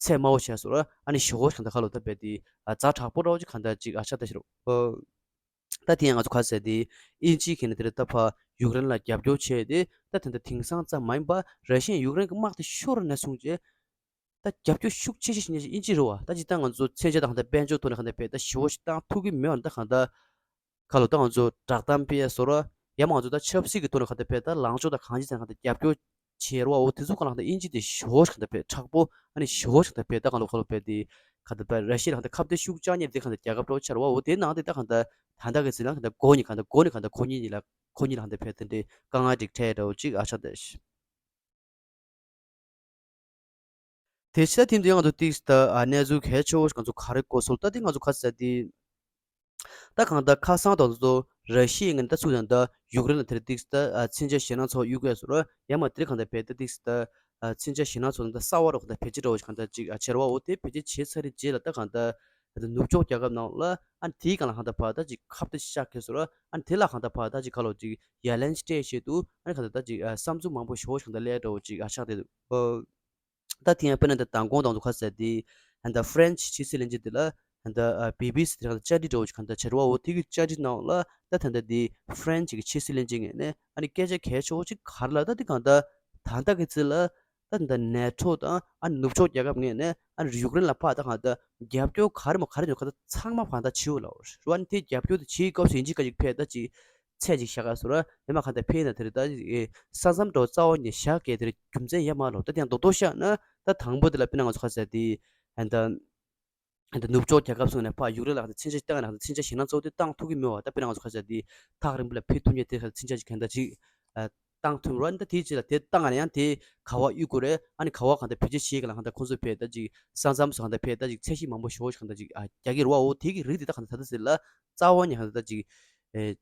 ཚད་དམའ་བོ་བྱས་སོང་ར། ཨ་ནི་ཞེ་པོ་ཞིག་གང་ལྟར་ཁ་ལོ་ད་བས་དེ་ཨ་ཛ་དྲག་པོ་འདྲ་བོ་ཅིག་གང་ལྟར་ཅིག་ཨ་ཆགས་ད་ཤི་རོ། ད་དེ་ཡང་ང་ཚོ་ག་རེ་ཟེར་དེ་དབྱིན་ཇི་གིས་ནི་དེ་རེད་ད་ཕ་ཡུཀ་རེན་ལ་རྒྱབ་སྐྱོར་བྱས་ཏེ་ད་དེ་འདྲ་དེང་སང་ཙམ་མ་ཡིན་པ་ར་ཤི་ཡ་ཡུཀ་རེན་གྱི་དམག་དེ་ཤོར་ནས་བཟུང་བྱས། ད་རྒྱབ་སྐྱོར་ཤུགས་ཆེ་ཤོས་ཤིག་ནི་དབྱིན་ཇི་རེད་བ། ད་ཇི་ལྟར་ང་ཚོ་མཚོན་ཆ་དང་ད་དཔལ་འབྱོར་ཐོག་ནས་གང་ལྟར་བས་ད་ཞེ་པོ་ཞིག་བཏང་ཐུབ་ཀྱི་མེད་བ། ད་གང་ལྟར་ཁ་ལོ་ད་ང་ཚོ་བསྒྲགས་གཏམ་སྤེལ་ཡ་བཟོ་ར་ཡ་མ་ང་ཚོ་ད་ཆབ་སྲིད་ཀྱི་ཐོག་ནས་གང་ལྟར་བས་ད་ལངས་ཕྱོགས་དང་གང་ཅི་ཚང་གང་ལྟར་རྒྱབ་སྐྱོར་བྱེད་ར་བ། འོ་དེ་ཚོ་གང་ལྟར་དབྱིན་ཇི་དེ་ཞེ་པོ་ཞིག་གང་ལྟར་བས་མཁྲེགས་པོ་ཨ་ནི་ཞེ་པོ་ཞིག་གང་ལྟར་བས་ད་གང་ལོ་ཁ་ལོ་བས་དེ་གང་ལྟར་བས་ར་ཤི་ཡ་ལ་གང་ལྟར་ཁ་གཏད་ཤུགས་རྐྱང་ཉེ་དེ་གང་ལྟར་རྒྱལ་ཁབ་འདྲ་བོ་ཆགས་ར་བ། འོ་དེ་ནང་དེ་ད་གང་ལྟར་ད་ལྟ་གི་ཟིན་ན་གང་ལྟར་མགོ་ནས་གང་ལྟར་མགོ་ནས་གང་ལྟར་ཁོ་གཉིས་གཉིས་ལ་ཁོ་གཉིས་ལ་གང་ལྟར་བས་དེ་འདྲའི་དཀའ་ངལ་འགྲིག་འཕྲད་འདྲ་བོ་ཅིག་ཨ་ཆགས་ད་ཤི། དེ་ཕྱི་ད་ཐེངས་འདི་ང་ཚོ་ཏིག་ད་ཨ་གནས་ཚུལ་གལ་ཆེ་བོ་ཞིག་ང་ཚོ་ག་རེ་གོ་སོང་ད་དེ་ང་ཚོ་ག་རེ་ཟེར་དེ། ད་གང་ལྟར་ཁ་སང་དང་ཚོ་ར་ཤི་ཡའི་ངན་ད་ཚུགས་དང་ད་ཡུཀ་རེན་ལ་དེར་ཏིག་ད་ཨ་མཚོན་ཆ་ཞེད་སྣང་ཚོགས་གཡུག་གས་སོ་ར་ཡ་མ་དེར་གང་ལྟར་བས་ད་ཏིག་ད་ཨ་མཚོན་ཆ་ཞེད་སྣང་ཚོགས་ད་གསར་བ་རོ་གང་ལྟར་བས་ཅི་འདྲ་བོ་ཞིག་གང་ལྟར་ཅིག་ཨ་ཆེར་བ་འོ་དེ་བས་ཅི་བྱེད་ཚར་རེ་རྗེས་ལ་ད་གང་ལྟར་ད་ནུབ་ཕྱོགས་རྒྱལ་ཁབ་ནང་ལ་ཨ་དེའི་གང་ལ་གང་ལྟར་བ་ད་ཅིག་ཁ་གཏད་བཅག་གས་སོ་ར་ཨ་དེ་ལ་གང་ལྟར་བ་ད་ཅིག་ག་ལོ་ཅིག་ཡ་ལན་སྤྲད་ཆེད་དུ་ཨ་གང་ལྟར་ད་ཅིག་ཨ་བསམ་ཚུལ་མང་པོ་ཞེ་པོ་ཞིག་གང་ལྟར་སླེབས་འདྲ་བོ་ཅིག་ཨ་ཆགས་དེ་འདུག་ད་དེ་ཡང་དཔེར་ན་ད་མདང་དགོང་དང་དུ་ཁ་ཟེར་དེ་ད་ཧྥ་རན་ཆི་ཕྱི་སྲིད་བློན་ཆེན་དེ་ལ་ད་བི་བི་སི་དེ་ཁ་བཅར་འདྲི་འདྲ་བོ་ཞིག་གང་ལྟར་བྱེད་རོགས་འོ་དེ་གི་བཅར་འདྲི་ནང་ལ་ད་ད་ལྟ་དེ་ཧྥ་རན་ཆི་གི་ཕྱི་སྲིད་བློན་ཆེན་ངོས་ནས་ཨ་ནི་སྐད་ཆ་གལ་ཆེ་བོ་ཅིག་ག་རེ་ལབ་ད་དེ་གང་ལྟར་ད་ལྟ་གི་ཚེ་ལ་ད་ད་ནེ་ཊོ་དང་ཨ་ནི་ནུབ་ཕྱོགས་རྒྱལ་ཁབ་ངོས་ནས་ཨ་ནི་ཡུཀ་རེན་ལ་ཕར་ད་གང་ལྟར་རྒྱབ་སྐྱོར་ག་རེ་མོ་ག་རེ་ཉོ་ག་ད་ཚང་མ་གང་ལྟར་བྱེད་འོ་ལབ་རོ་ཨ་ནི་དེ་རྒྱབ་སྐྱོར་དེ་བྱེད་སྐབས་སུ་ཡིན་གཅིག་ག་གཅིག་ཕེ་ད་ཅིག་ཚད་ཅིག་བཞག་ག་སོ་ར་ཡང་མ་གང་ལྟར་ཕེ་ན་དེ་རེད་ད་ས་མཚམས་འགྲོ་རྩ་བ་ནས་བཞག་གས་དེ་རེད་རྒྱུ་མཚན་ཡ་མ་ལོ་ད་དེ་ཡང་རྡོག་རྡོག་བཤད་ན་ད་དང་པོ་དེ་ལ་དཔེར་ན་ང་ཚོ་ཁ་ཟེར་དེ་ཨ་ད་ཨ་ད་ནུབ་ཕྱོགས་རྒྱལ་ཁབ་སོང་ནས་ཕ་ཡུཀ་རེན་ལ་གང་ལྟར་མཚོན་ཆ་བཏང་ན་གང་ལྟར་མཚོན་ཆ་ཞེད་སྣང་ཚོགས་དེ་བཏང་ཐུབ་ཀྱི་མེད་བ་ད་དཔེར་ན་ང་ཚོ་ཁ་ཟེར་དེ་ཐག་རིང་པོ་ལ་ཕེ་ཐུབ་མཁན་དེ་ག་མཚོན་ཆ་ཞིག་གང་ལྟར་ཅིག་ཨ་བཏང་ཐུབ་རོགས་ཨ་ནི་ད་དེའི་རྗེས་ལ་དེ་བཏང་ན་ཡང་དེ་ག་བ་གཡུག་དགོས་རེད། ཨ་ནི་ག་བ་གང་ལྟར་བེད་སྤྱོད་བྱེད་ག་ལ་གང་ལྟར་ཁོང་ཚོ་བེད་ད་ཅིག་ས་མཚམས་སུ་གང་ལྟར་བེད་ད་ཅིག་ཚད་གཞི་མང་པོ་ཞེ་པོ་ཞིག་གང་ལྟར་ཅིག་ཨ་རྒྱག་གི་རེད་བ། འོ་དེ་གི་རིགས་དེ་ད་གང་ལྟར་ད་ལྟ་ཟེར་ལ་རྩ་བ་ནས་གང་ལྟར་ད་ཅིག་ཨེ་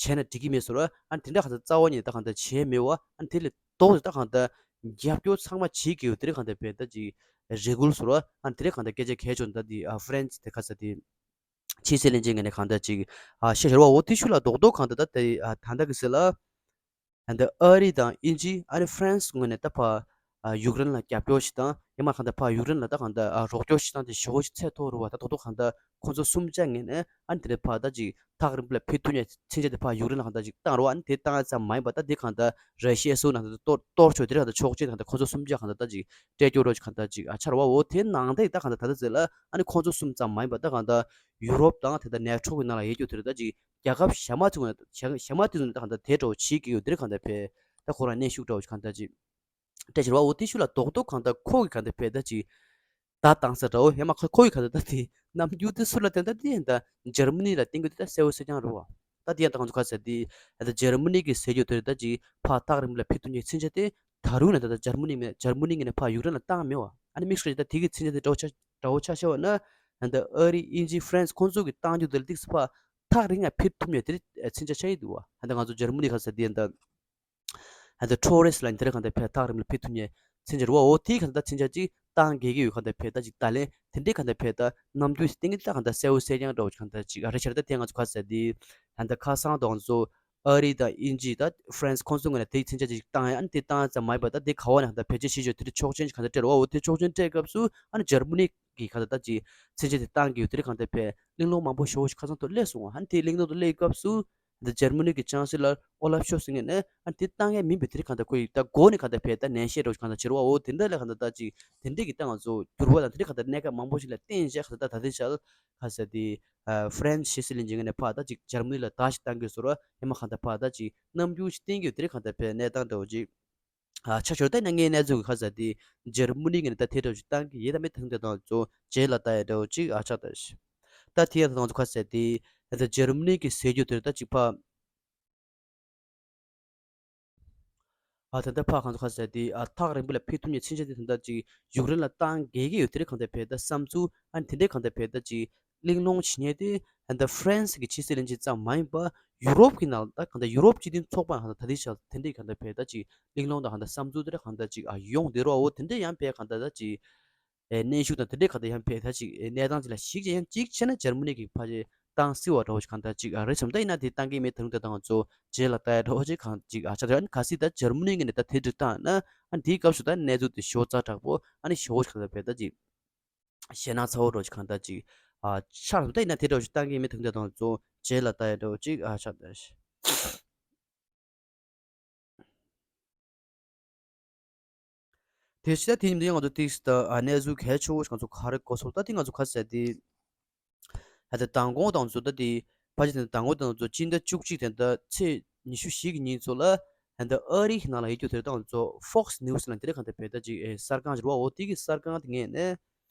བྱས་ན་འགྲིག་གི་མེད་ཟེར་བ། ཨ་ནི་དེ་འདྲ་གང་ལྟར་རྩ་བ་ནས་ད་གང་ལྟར་བྱས་མེད་བ། ཨ་ནི་དེ་ལས་ལྡོག་ཏེ་ད་གང་ལྟར་རྒྱབ་སྐྱོར་ཚང་མ་བྱེད་ཀྱི་ཡོད་དེ་རེད་གང་ལྟར་བེད་ད་ཅིག་རེ་སྐུལ་ཟེར་བ། ཨ་ནི་དེ་རེད་གང་ལྟར་སྐད་ཆ་གལ་ཆེ་ད་དེ་ཨ་ཧྥ་རན་ཆི་དེ་ཁ་ས་དེ་ཕྱི་སྲིད་བློན་ཆེན་ངོས་ནས་གང་ལྟར་ཅིག་ཨ་བཤད་ཤོར་བ། འོ་དེ་ཤུགས་ལ་རྡོག་རྡོག་གང་ལྟར་ད་དེ་ཨ་ད་ལྟ་གི་ཟེར་ལ། ཨ་ནི་ཨ་རི་དང་དབྱིན་ཇི་ཨ་ནི་ཧྥ་རན་སི་ངོས་ནས་ད་ཕ་ཨ་ཡུཀ་རེན་ལ་རྒྱབ་སྐྱོར་ཞིག་དང་ཡང་མ་གང་ལྟར་ཕ་ཡུཀ་རེན་ལ་ད་གང་ལྟར་ཨ་རོགས་སྐྱོར་ཞིག་དང་དེ་ཞེ་པོ་ཞིག་ཚད་མཐོ་རུ་བ་ད་རྡོག་རྡོག་གང་ལྟར་ཁོང་ཚོ་གསུམ་ཆ་ངོས་ནས་ཨ་ནི་དེ་འདྲ་ཕ་ད་ཅིག་ཐག་རིང་པོ་ལ་ཕེབས་ཐུབ་མཁན་མཚོན་ཆ་དེ་ཕ་ཡུཀ་རེན་ལ་གང་ལྟར་ཅིག་བཏང་རོགས། ཨ་ནི་དེ་བཏང་ཡ་ཙམ་མ་ཡིན་པ་ད་དེ་གང་ལྟར་ར་ཤི་ཡ་སོགས་ནང་ད་གཏོར་གཏོར་ཆོག་དེ་རེད་གང་ལྟར་ཆོག་མཆན་གང་ལྟར་ཁོང་ཚོ་གསུམ་ཆ་གང་ལྟར་ད་ཅིག་སྤྲད་སྐྱོར་རོགས་ཅིག་གང་ལྟར་ཅིག་ཨ་ཆར་བ། འོ་དེ་ནང་ད་ད་གང་ལྟར་ད་ད་ཟེར་ལ་ཨ་ནི་ཁོང་ཚོ་གསུམ་ཙམ་མ་ཡིན་པ་ད་གང་ལྟར་ཡུ་རོབ་དང་དེ་ལྟར་ནེ་ཊོ་གི་ནང་ལ་ཡོད་རྒྱུ་དེ་རེད་ད་ཅིག་རྒྱལ་ཁབ་གཞན་མ་ཚོ་ནས་གཞན་མ་དེ་ཚོ་ནས་ད་གང་ལྟར་དེ་འདྲ་བོ་བྱེད་ཀྱི་ཡོད་དེ་རེད་གང་ལྟར་བས་ད་ཁོ་རང་གནོན་ཤུགས་འདྲ་བོ་ཞིག་གང་ལྟར་ཅིག་སྤྲད་ཤོར་བ། འོ་དེ་ཤུགས་ལ་རྡོག་རྡོག་གང་ལྟར་ཁོ་གི་གང་ལྟར་བས་ད་ཅིག་བརྡ་བཏང་ས་འདྲ་བོ་ཡང་མ་ཁོ་ཁོ་གི་གང་ལྟར་ད་དེ་རྣམ་འགྱུར་དེ་སུ་ལ་བསྟན་ད་དེ་ཡིན་ད་འཇར་མ་ནི་ལ་བསྟན་གྱི་དེ་ད་གསལ་བོ་གསལ་རྐྱང་རེད་བ། ད་དེ་ཡང་ད་ང་ཚོ་ཁ་ཟེར་དེ་ད་འཇར་མ་ནི་གི་ཟེར་རྒྱུ་དེ་རེད་ད་ཅིག་ཕར་ཐག་རིང་པོ་ལ་ཕེབས་ཐུབ་མཁན་མཚོན་ཆ་དེ་ད་རུང་ནས་ད་ད་འཇར་མ་ནི་མེད་འཇར་མ་ནི་ངོས་ནས་ཕར་ཡུཀ་རེན་ལ་བཏང་མེད་བ། ཨ་ནི་དམིགས་བསལ་ད་དེ་གི་མཚོན་ཆ་དེ་འདྲ་བོ་ཆ་འདྲ་བོ་ཆ་བཞག་པ་ན་ད་ཨ་རི་དབྱིན་ཇི་ཧྥ་རན་སི་ཁོང་ཚོ་གི་བཏང་རྒྱུ་དེ་ལ་ཏིག་ཙམ་ཕར་ཐག་རིང་ང་ཕེབས་ཐུབ་མཁན་དེ་མཚོན་ཆ་ཆགས་ཀྱི་འདུག་བ། ད་ང་ཚོ་འཇར་མ་ནི་ཁ་ཟེར་དེ་ད་ད་ཊོ་རེ་སི་ལ་དེ་རིང་གང་ལྟར་ཕེབས་ཐག་རིང་ལ་ཕེབས་ཐུབ་མཁན་མཚོན་ཆ་རེད་བ། འོ་དེའི་གང་ལྟར་མཚོན་ཆ་ཅིག་བཏང་དགོས་ཀྱི་ཡོད། གང་ལྟར་ཕེབས་ད་ཅིག་ད་ལན་དེ་འདྲའི་གང་ལྟར་ཕེབས་ད་རྣམ་འགྱུར་ཞིག་བསྟན་གྱི་ད་གང་ལྟར་གསལ་བོ་གསལ་རྐྱང་འདྲ་བོ་གང་ལྟར་ཅིག་ཨ་རེ་ཤར་ད་དེ་ང་ཚོ་ཁ་ཟེར་དེ་ད་ལྟ་ཁ་སང་དང་ང་ཚོ་ཨ་རི་དང་དབྱིན་ཇི་ད་ཧྥ་རན་སི་ཁོང་ཚོ་ངོས་ནས་དེའི་མཚོན་ཆ་ཅིག་བཏང་ཡ། ཨ་ནི་དེ་བཏང་ཡ་ཙམ་མ་ཡིན་པ་ད་དེ་ག་བ་ནས་གང་ལྟར་བེད་སྤྱོད་བྱེད་ཆོག་དེ་འདྲ་ཆོག་མཆན་ཞིག་གང་ལྟར་སྤྲད་རོགས། འོ་དེ་ཆོག་མཆན་སྤྲད་སྐབས་སུ་ཨ་ནི་འཇར་མ་ནི་གི་གང་ལྟར་ད་ཅིག་མཚོན་ཆ་དེ་བཏང་གི་ཡོད། དེ་རིང་གང་ལྟར་ཕེབས་གླེང་སློང་མང་པོ་ཞེ་པོ་ཞིག་ཁ་སང་ཐོག་སླེབས་སོང་བ། ཨ་ནི་དེ་གླེང་སྟངས་དུ་སླེབས་སྐབས་སུ་འདི་འཇར་མ་ནི་གི་ཅང་སི་ལར་ཨོ་ལབ་ཤོལ་ཚི་ངོས་ནས་ཨ་ནི་དེ་བཏང་ཡས་མིན་པའི་དེ་རིང་གང་ལྟར་ཁོ་ཡིས་ད་མགོ་ནས་གང་ལྟར་ཕེབས་ད་ནན་བཤད་འདྲ་བོ་གང་ལྟར་བྱེད་རོགས། འོ་དེ་འདྲ་ལས་གང་ལྟར་ད་ཅིག་དེ་འདྲས་ཀྱི་ད་ང་ཚོ་འགྱུར་བ་དང་དེ་འདྲས་གང་ལྟར་གནས་སྐབས་མང་པོ་ཞིག་ལ་བརྟེན་བྱས་གང་ལྟར་ད་ལྟའི་ཆར་ག་ཟེར་དེ་ཧྥ་རན་སི་ཕྱི་སྲིད་བློན་ཆེན་ངོས་ནས་ཕར་ད་ཅིག་འཇར་མ་ནི་ལ་བརྡ་ཞིག་བཏང་གི་ཡོད་ཟེར་རོགས། ཡང་མ་གང་ལྟར་ཕར་ད་ཅིག་རྣམ་འགྱུར་ཞིག་བསྟན་གྱི་ཡོད། དེ་རིང་གང་ལྟར་ཕེབས་གནས་སྟངས་འདྲ་བོ་ཅིག་ཨ་ཆ་ཤོར་ད་ན་ངའི་གནས་ཚུལ་གྱི་ཁ་ཟེར་དེ་འཇར་མ་ནི་ངོས་ནས་ད་དེ་འདྲ་ཞིག་བཏང་གི་ཡོད། ད་མི་ཐང་དེ་དང་ཚོ་རྗེས་ལ་ལྟ་ཡ་འདྲ་བོ་ཅིག་ཨ་ཆགས་ད་ཤི། ད་དེ་ཡང་ད་ང་ཚོ་ཁ་ཟེར་དེ་ད་འཇར་མ་ནི་གི་ཟེར་རྒྱུ་དེ་ད་ཅིག་ཕ་ཨ་ད་ད་ཕ་གང་ཚོ་ཁ་ཟེར་དེ་ཨ་ཐག་རིང་པོ་ལ་ཕེབས་ཐུབ་མཁན་མཚོན་ཆ་དེ་ད་ཅིག་ཡུཀ་རེན་ལ་བཏང་དགོས་ཀྱི་ཡོད། དེ་རིང་གང་ལྟར་ཕེབས་ད་བསམ་ཚུལ་ཨ་ནི་དེ་འདྲས་གང་ལྟར་ཕེབས་ད་ཅིག་གླེང་སློང་བྱེད་མཁན་དེ་ད་ཧྥ་རན་སི་གི་ཕྱི་སྲིད་བློན་ཆེན་ཙམ་མ་ཡིན་པར་ཡུ་རོབ་ཀྱི་ནང་ད་གང་ལྟར་ཡུ་རོབ་སྤྱི་མཐུན་ཚོགས་པ་ནང་ད་དེ་ཆ་དེ་འདྲས་གང་ལྟར་ཕེབས་ད་ཅིག་གླེང་སློང་དང་གང་ལྟར་བསམ་ཚུལ་དེ་འདྲ་གང་ལྟར་ཅིག་ཨ་ཡོང་བསྡད་རོགས། འོ་དེ་འདྲས་ཡང་ཕེབས་གང་ལྟར་ད་ཅིག་ཨེ་གནོན་ཤུགས་དང་དེ་འདྲས་གང་ལྟར་ཡང་ཕེབས་ད་ཅིག་ཨེ་གནས་སྟངས་ཅིག་ལ་གཞིགས་བྱས་ཡང་གཅིག་བྱས་ན་འཇར་མ་ནི་གི་ཕ་ཆེ་ བཏང་སྲིད་པ་འདྲ་བོ་ཞིག་གང་ལྟར་ཅིག་ཨ་རེད་བསམ། ད་ཡིན་ན་དེ་བཏང་གི་མེད། ད་རུང་དེ་དང་ང་ཚོ་རྗེས་ལ་ལྟ་ཡ་འདྲ་བོ་ཅིག་གང་ཅིག་ཨ་ཆགས་ཡོད། ཨ་ནི་གལ་སྲིད་ད་འཇར་མ་ནི་ངོས་ནས་ད་དེ་འདྲ་བཏང་ན་ཨ་ནི་དེའི་སྐབས་སུ་ད་གནས་ཚུལ་དེ་ཞེ་པོ་ཛ་དྲག་པོ་ཨ་ནི་ཞེ་པོ་ཅིག་གང་ལྟར་བས་ད་ཅིག་ཞེད་སྣང་ཚ་བོ་འདྲ་བོ་ཅིག་གང་ལྟར་ཅིག་ཨ་ཆགས་སོང་། ད་ཡིན་ན་དེ་འདྲ་བོ་ཞིག་བཏང་གི་མེད། ད་རུང་དེ་དང་ང་ཚོ་རྗེས་ལ་ལྟ་ཡ་འདྲ་བོ་ཅིག་ཨ་ཆགས། དེ་ཕྱི་ད་དེ་ཉིན་དུ་ཡང་ང་ཚོ་ཏིག་ཙམ་ད་ཨ་གནས་ཚུལ་གལ་ཆེ་བོ་ཞིག་ང་ཚོ་ག་རེ་གོ་སོང་། ད་དེ་ང་ཚོ་ག་ཟེར་དེ་ད་ལྟ་མདང་དགོང་དང་ཚོ་ད་དེ་ཕལ་ཆེར་དེ་ད་མདང་དགོང་དང་ཚོ་སྤྱི་ཟླ་བཅུ་གཅིག་དེ་ད་ཚེས་ཉི་ཤུ་བཞི་གི་ཉིན་ཚོ་ལ་ད་ལྟ་ཨ་རི་གི་ནང་ལ་ཡོད་རྒྱུ་དེ་དང་ཚོ་Fox News ལ་དེ་རེད་གང་ལྟར་བས་ད་ཅིག་ཨེ་གསར་ཁང་ཞིག་རེད་བ། འོ་དེ་གི་གསར་ཁང་དེ་ངོས་ནས་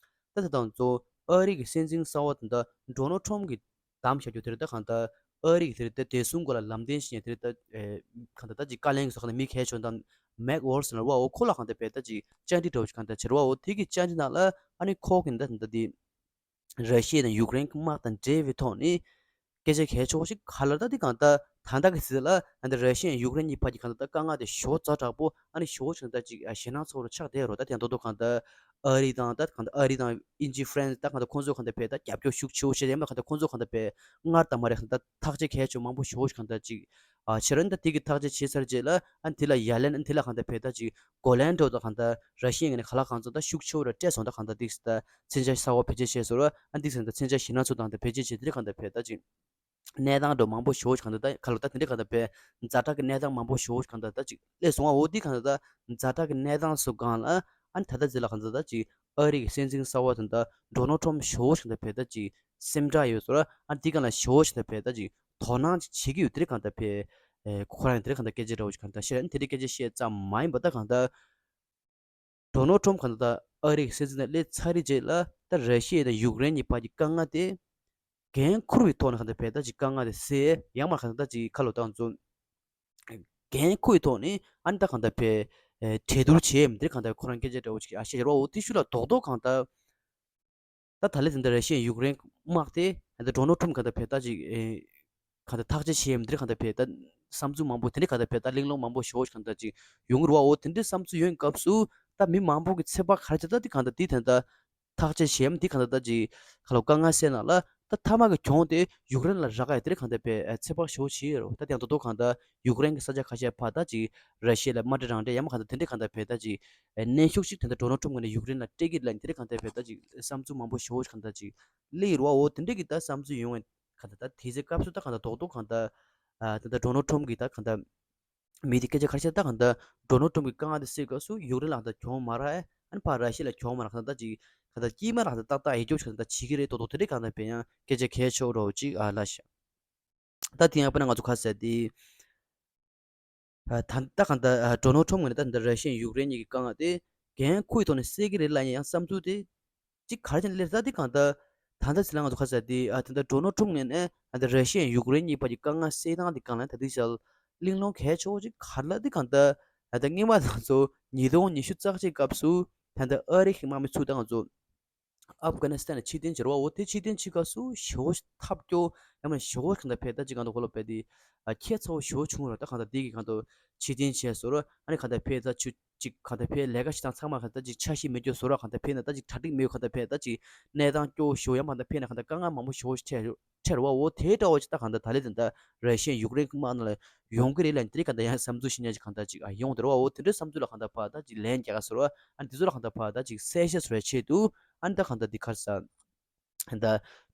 ད་དེ་དང་ཚོ་ཨ་རི་གི་སྲིད་འཛིན་གསར་བ་དེ་ད་Donald Trump གི་བདམས་བཞག་རྒྱུ་དེ་རེད། ད་གང་ལྟར་ཨ་རི་གི་དེ་རེད། ད་བདེ་སྲུང་སྐོར་ལ་ལམ་སྟོན་བྱེད་མཁན་དེ་རེད། ད་ཨེ་གང་ལྟར་ད་ཅིག་བཀའ་བློན་གྱི་ཟུར་ཁང་ནས་མི་གལ་ཆེ་བ་དང་Mike Waltz ལ་བ། འོ་ཁོ་ལ་གང་ལྟར་བས་ད་ཅིག་བཅར་འདྲི་འདྲ་བོ་ཞིག་གང་ལྟར་བྱེད་རེད་བ། འོ་དེ་གི་བཅར་འདྲི་ནང་ལ་ཨ་ནི་ཁོ་གིས་ད་ད་དེ་ར་ཤི་ཡ་དང་ཡུཀ་རེན་གྱི་དམག་དང་འབྲེལ་བའི་ཐོག་ནས་སྐད་ཆ་གལ་ཆེ་བོ་ཞིག་ག་ལ་ད་དེ་གང་ལྟར་ད་ལྟ་གི་ཚེ་ལ་ཨ་ནི་ར་ཤི་ཡ་ཡུཀ་རེན་གཉིས་བར་གྱི་གང་ལྟར་ད་དཀའ་ངལ་དེ་ཞེ་པོ་ཛ་དྲག་པོ་ཨ་ནི་ཞེ་པོ་ཞིག་ད་ཅིག་ཞེད་སྣང་ཚ་བོ་ཆགས་བསྡད་རོ། ད་དེ་ཡང་ཏོག་ཏོག་གང་ལྟར་ཨ་རི་དང་ད་གང་ལྟར་ཨ་རི་དང་དབྱིན་ཇི་ཧྥ་རན་སི་ད་གང་ལྟར་ཁོང་ཚོ་གང་ལྟར་བས་ད་རྒྱབ་སྐྱོར་ཤུགས་ཆེ་བོ་བྱས། ཡང་ན་གང་ལྟར་ཁོང་ཚོ་གང་ལྟར་བས་སྔར་དང་མ་རེད། གང་ལྟར་ཐག་གཅོད་གལ་ཆེ་མང་པོ་ཞེ་པོ་ཞིག་གང་ལྟར་ཅིག་ཨ་བྱས་ར། ད་དེ་གི་ཐག་གཅོད་བྱས་ཚར་རྗེས་ལ་ཨ་དེ་ལ་ཡ་ལན་ཨ་དེ་ལ་གང་ལྟར་བས་ད་ཅིག་གོ་ལན་འདྲ་བོ་ད་གང་ལྟར་ར་ཤི་ཡ་ངོས་ནས་ག་ལ་གང་འཚམ་ད་ཤུགས་ཆེ་བོ་ར་སྤྲད་སོང་། ད་གང་ལྟར་ཏིག་ཙམ་ད་མཚོན་ཆ་གསར་བ་བེད་སྤྱོད་བྱས་སོང་ར། ཨ་ཏིག་ཙམ་ད་མཚོན་ཆ་ཞེད་སྣང་ཚ་བོ་དང་ད་བེད་སྤྱོད་བྱས་དེ་རེད་གང་ལྟར་བས་ད་ཅིག་གནས་སྟངས་འདྲ་མང་པོ་ཞེ་པོ་ཞིག་གང་ལྟར་ད་ག་ལ་ད་དེ་འདྲ་གང་ལྟར་བས་ཛ་དྲག་གི་གནས་སྟངས་མང་པོ་ཞེ་པོ་ཞིག་གང་ལྟར་ད་ཅིག་སླེབས་སོང་བ། འོ་དེ་གང་ལྟར་ད་ཛ་དྲག་གི་གནས་སྟངས་སུ་སྒང་ལ་ཨ་ནི་ད་ལྟ་ཟེར་ལ་གང་ལྟར་ད་ཅིག་ཨ་རི་གི་སྲིད་འཛིན་གསར་བ་དང་ད་Donald Trump ཞེ་པོ་ཞིག་གང་ལྟར་བས་ད་ཅིག་སེམས་ཁྲལ་ཡོད་སོང་ར། ཨ་ནི་དེ་གང་ལ་ཞེ་པོ་ཞིག་གང་ལྟར་བས་ད་ཅིག་དོ་སྣང་ཅིག་བྱེད་ཀྱི་ཡོད། དེ་རེད་གང་ལྟར་བས་ཨེ་ཁོ་རང་ཡང་དེ་རེད་གང་ལྟར་སྐད་ཆ་འདྲ་བོ་ཞིག་གང་ལྟར་བཤད། ཨ་ནི་དེ་འདྲའི་སྐད་ཆ་བཤད་ཙམ་མ་ཡིན་པ་ད་གང་ལྟར། Donald Trump གང་ལྟར་ཨ་རིའི་སྲིད་འཛིན་ནས་སླེབས་ཚར་རེད་རྗེས་ལ་ད་ར་ཤི་ཡ་དང་ཡུཀ་རེན་གཉིས་བར་གྱི་དཀའ་ངལ་དེ་འགན་འཁུར་བའི་ཐོག་ནས་གང་ལྟར་བས་ད་ཅིག་དཀའ་ངལ་དེ་སེལ་ཡང་མ་གང་ལྟར་ཅིག་ཁ་ལོ་བཏང་ཚོ་འགན་འཁུར་བའི་ཐོག་ནས་ཨ་ནི་ད་གང་ལྟར་བས་གྲོས་བསྡུར་བྱེད་ཡ་མི་འདིར་གང་ལྟར་ཁོ་རང་སྐད་ཆ་འདྲ་བོ་ཅིག་ཨ་བཤད་ར་བ། འོ་དེ་ཤུ་ལ་རྡོག་རྡོག་གང་ལྟར། ད་ད་ལས་དེ་འདྲ་ར་ཤི་ཡ་ཡུཀ་རེན་དམག་དེ་ད་ལྟ་Donald Trump ག་ད་བས་ད་ཅིག་ཨེ་ག་ད་ཐག་གཅོད་བྱེད་ཡ་མི་འདིར་ག་ད་བས་ད་བསམ་ཚུལ་མང་པོ་དེ་འདྲ་ག་ད་བས་ད་གླེང་སློང་མང་པོ་ཞེ་པོ་ཞིག་ག་ད་ཅིག་ཡོང་གི་རེད་བ། འོ་དེ་འདྲའི་བསམ་ཚུལ་ཡོང་སྐབས་སུ་ད་མི་མང་པོ་གི་ཚོད་དཔག་ག་རེ་བྱས་ད་དེ་ག་ད་དེ་ད་ད་ཐག་གཅོད་བྱེད་ཡ་མི་འདི་ག་ད་ད་ཅིག་ག་ལ་དཀའ་ངལ་སེལ་ན་ལ་ད་མཐའ་མ་གི་གྱོང་དེ་ཡུཀ་རེན་ལ་རག་ག་ཡ་དེ་འདྲ་ག་ད་བས་ཚོད་དཔག་ཞེ་པོ་བྱེད་ཡོད་རེད་བ། ད་དེ་ཡང་ཏོག་ཏོག་ག་ད་ཡུཀ་རེན་གྱི་ས་ཆ་ཁ་ཤས་ཕར་ད་ཅིག་ར་ཤི་ཡ་ལ་དམག་གྲ་རང་འདྲེན་ཡ་མ་ག་ད་དེ་འདྲ་ག་ད་བས་ད་ཅིག་ཨེ་གནོན་ཤུགས་ཤིག་དེ་འདྲ་Donald Trump ངོས་ནས་ཡུཀ་རེན་ལ་སྤྲད་ཀྱི་ལ་དེ་འདྲ་ག་ད་བས་ད་ཅིག་བསམ་ཚུལ་མང་པོ་ཞེ་པོ་ཞིག་ག་ད་ཅིག་སླེབས་ཡོད་རེད་བ། འོ་དེ་འདྲ་གི་ད་བསམ་ཚུལ་ཡོང་བའི་ག་ད་ད་དེ་ཚེ་སྐབས་སུ་ད་ག་ད་རྡོག་རྡོག་ག་ད་ཨ་དེ་ད་Donald Trump གི་ད་ག་ད་མི་དེ་སྐད་ཆ་ག་རེ་བཤད་ད་ག་ད་Donald Trump གི་དཀའ་ངལ་དེ་སེལ་སྐབས་སུ་ཡུཀ་རེན་ལ་ག་ད་གྱོང་མ་རག་ཨ་ནི་ཕར་ར་ཤི་ཡ་ལ་གྱོང་མ་རག་ག་ད་ད་ཅིག་ག་ད་དཀྱིལ་མ་ལ་ག་ད་ཏག་ཏག་ཡེ་རྒྱུ་ཞིག་ག་ད་བྱེད་ཀྱི་རེད། རྡོག་རྡོག་དེ་འདྲ་ག་ད་བས་ཡང་སྐད་ཆ་གལ་ཆེ་བོ་འདྲ་བོ་ཅིག་ཨ་ལ་ཤ། ད་དེ་ཡང་དཔེར་ན་ང་ཚོ་ཁ་ཟེར་དེ། ཨ་ད་ད་གང་ལྟར་ཨ་Donald Trump ངོས་ནས་ད་ད་ར་ཤི་ཡ་ཡུཀ་རེན་གཉིས་ཀྱི་དཀའ་ངལ་དེ་འགན་ཁུར་ཐོག་ནས་སེལ་གྱི་རེད་ལབ་ཡ་ཡང་བསམ་ཚུལ་དེ་གཅིག་ག་རེ་བྱས་ནས་སླེབས་ད་དེ་གང་ལྟར་ད་ལྟ་ཚེ་ལ་ང་ཚོ་ཁ་ཟེར་དེ་ཨ་ད་ལྟ་Donald Trump ངོས་ནས་ཨ་ད་ར་ཤི་ཡ་ཡུཀ་རེན་གཉིས་བར་གྱི་དཀའ་ངལ་སེལ་སྟངས་དེ་གང་ལ་ད་དེ་ཞལ་གླེང་སློང་གལ་ཆེ་བོ་ཅིག་ག་རེ་ལ་དེ་གང་ལྟར་ཨ་ད་སྔོན་མ་ང་ཚོ་ཉིས་སྟོང་ཉི་ཤུ་རྩ་གཅིག་སྐབས་སུ་ད་ལྟ་ཨ་རི་གི་དམག་མི་ཚོ་ད་ང་ཚོ། ཨབ་གྷ་ནི་སི་ཐན་ལ་ཕྱིར་འཐེན་བྱེད་རོགས། འོ་དེ་ཕྱིར་འཐེན་བྱེད་སྐབས་སུ་ཞེ་པོ་ཐབས་སྐྱོ་ཡང་མིན་ཞེ་པོ་གང་ལྟར་བས་ད་ཅིག་གང་ལྟར་གོ་ལོ་བས་དེ་ཨ་ཁྱད་མཚར་བོ་ཞེ་པོ་བྱུང་རོགས། ད་གང་ལྟར་དེ་གི་གང་ལྟར་ཕྱིར་འཐེན་བྱས་སོ་རོགས། ཨ་ནི་གང་ལྟར་བས་ད་ཆུ་ཅིག་གང་ལྟར་བས་ལས་ཀ་བྱེད་སྟངས་ཚང་མ་གང་ལྟར་ཅིག་འཆར་གཞི་མེད་སྐྱོ་སོ་རོགས། གང་ལྟར་བས་ན་ད་ཅིག་གྲ་སྒྲིག་མེད་གང་ལྟར་བས་ད་ཅིག་གནས་སྟངས་སྐྱོ་ཞེ་པོ་ཡང་མ་ད་བས་ན་གང་ལྟར་དཀའ་ངལ་མང་པོ་ཞེ་པོ་ཞིག་འཕྲད་ཡོད། ཁྲེར་བ་འོ་དེ་འདྲ་བོ་ཅིག་ད་གང་ལྟར་ད་ལས་དེ་འདྲ་ར་ཤི་ཡ་ཡུཀ་རེན་དམག་ནང་ལ་ཡོང་གི་རེད་ལབ་དེ་གང་ལྟར་ཡང་བསམ་ཚུལ་ཞིག་ཉག་ཅིག་གང་ལྟར་ཅིག་ཡོང་དེ་རེད་བ། འོ་དེ་འདྲའི་བསམ་ཚུལ་ལ་གང་ལྟར་ཕར་ད་ཅིག་ལན་རྒྱག་ག་ཟེར་བ། ཨ་ནི་དེ་ཚོ་ལ་གང་ལྟར་ཕར་ད་ཅིག་གསལ་བཤད་བཟོ་བའི་ཆེད་དུ་ཨ་ནི་ད་གང་ལྟར་འདི་གར་ས་ད་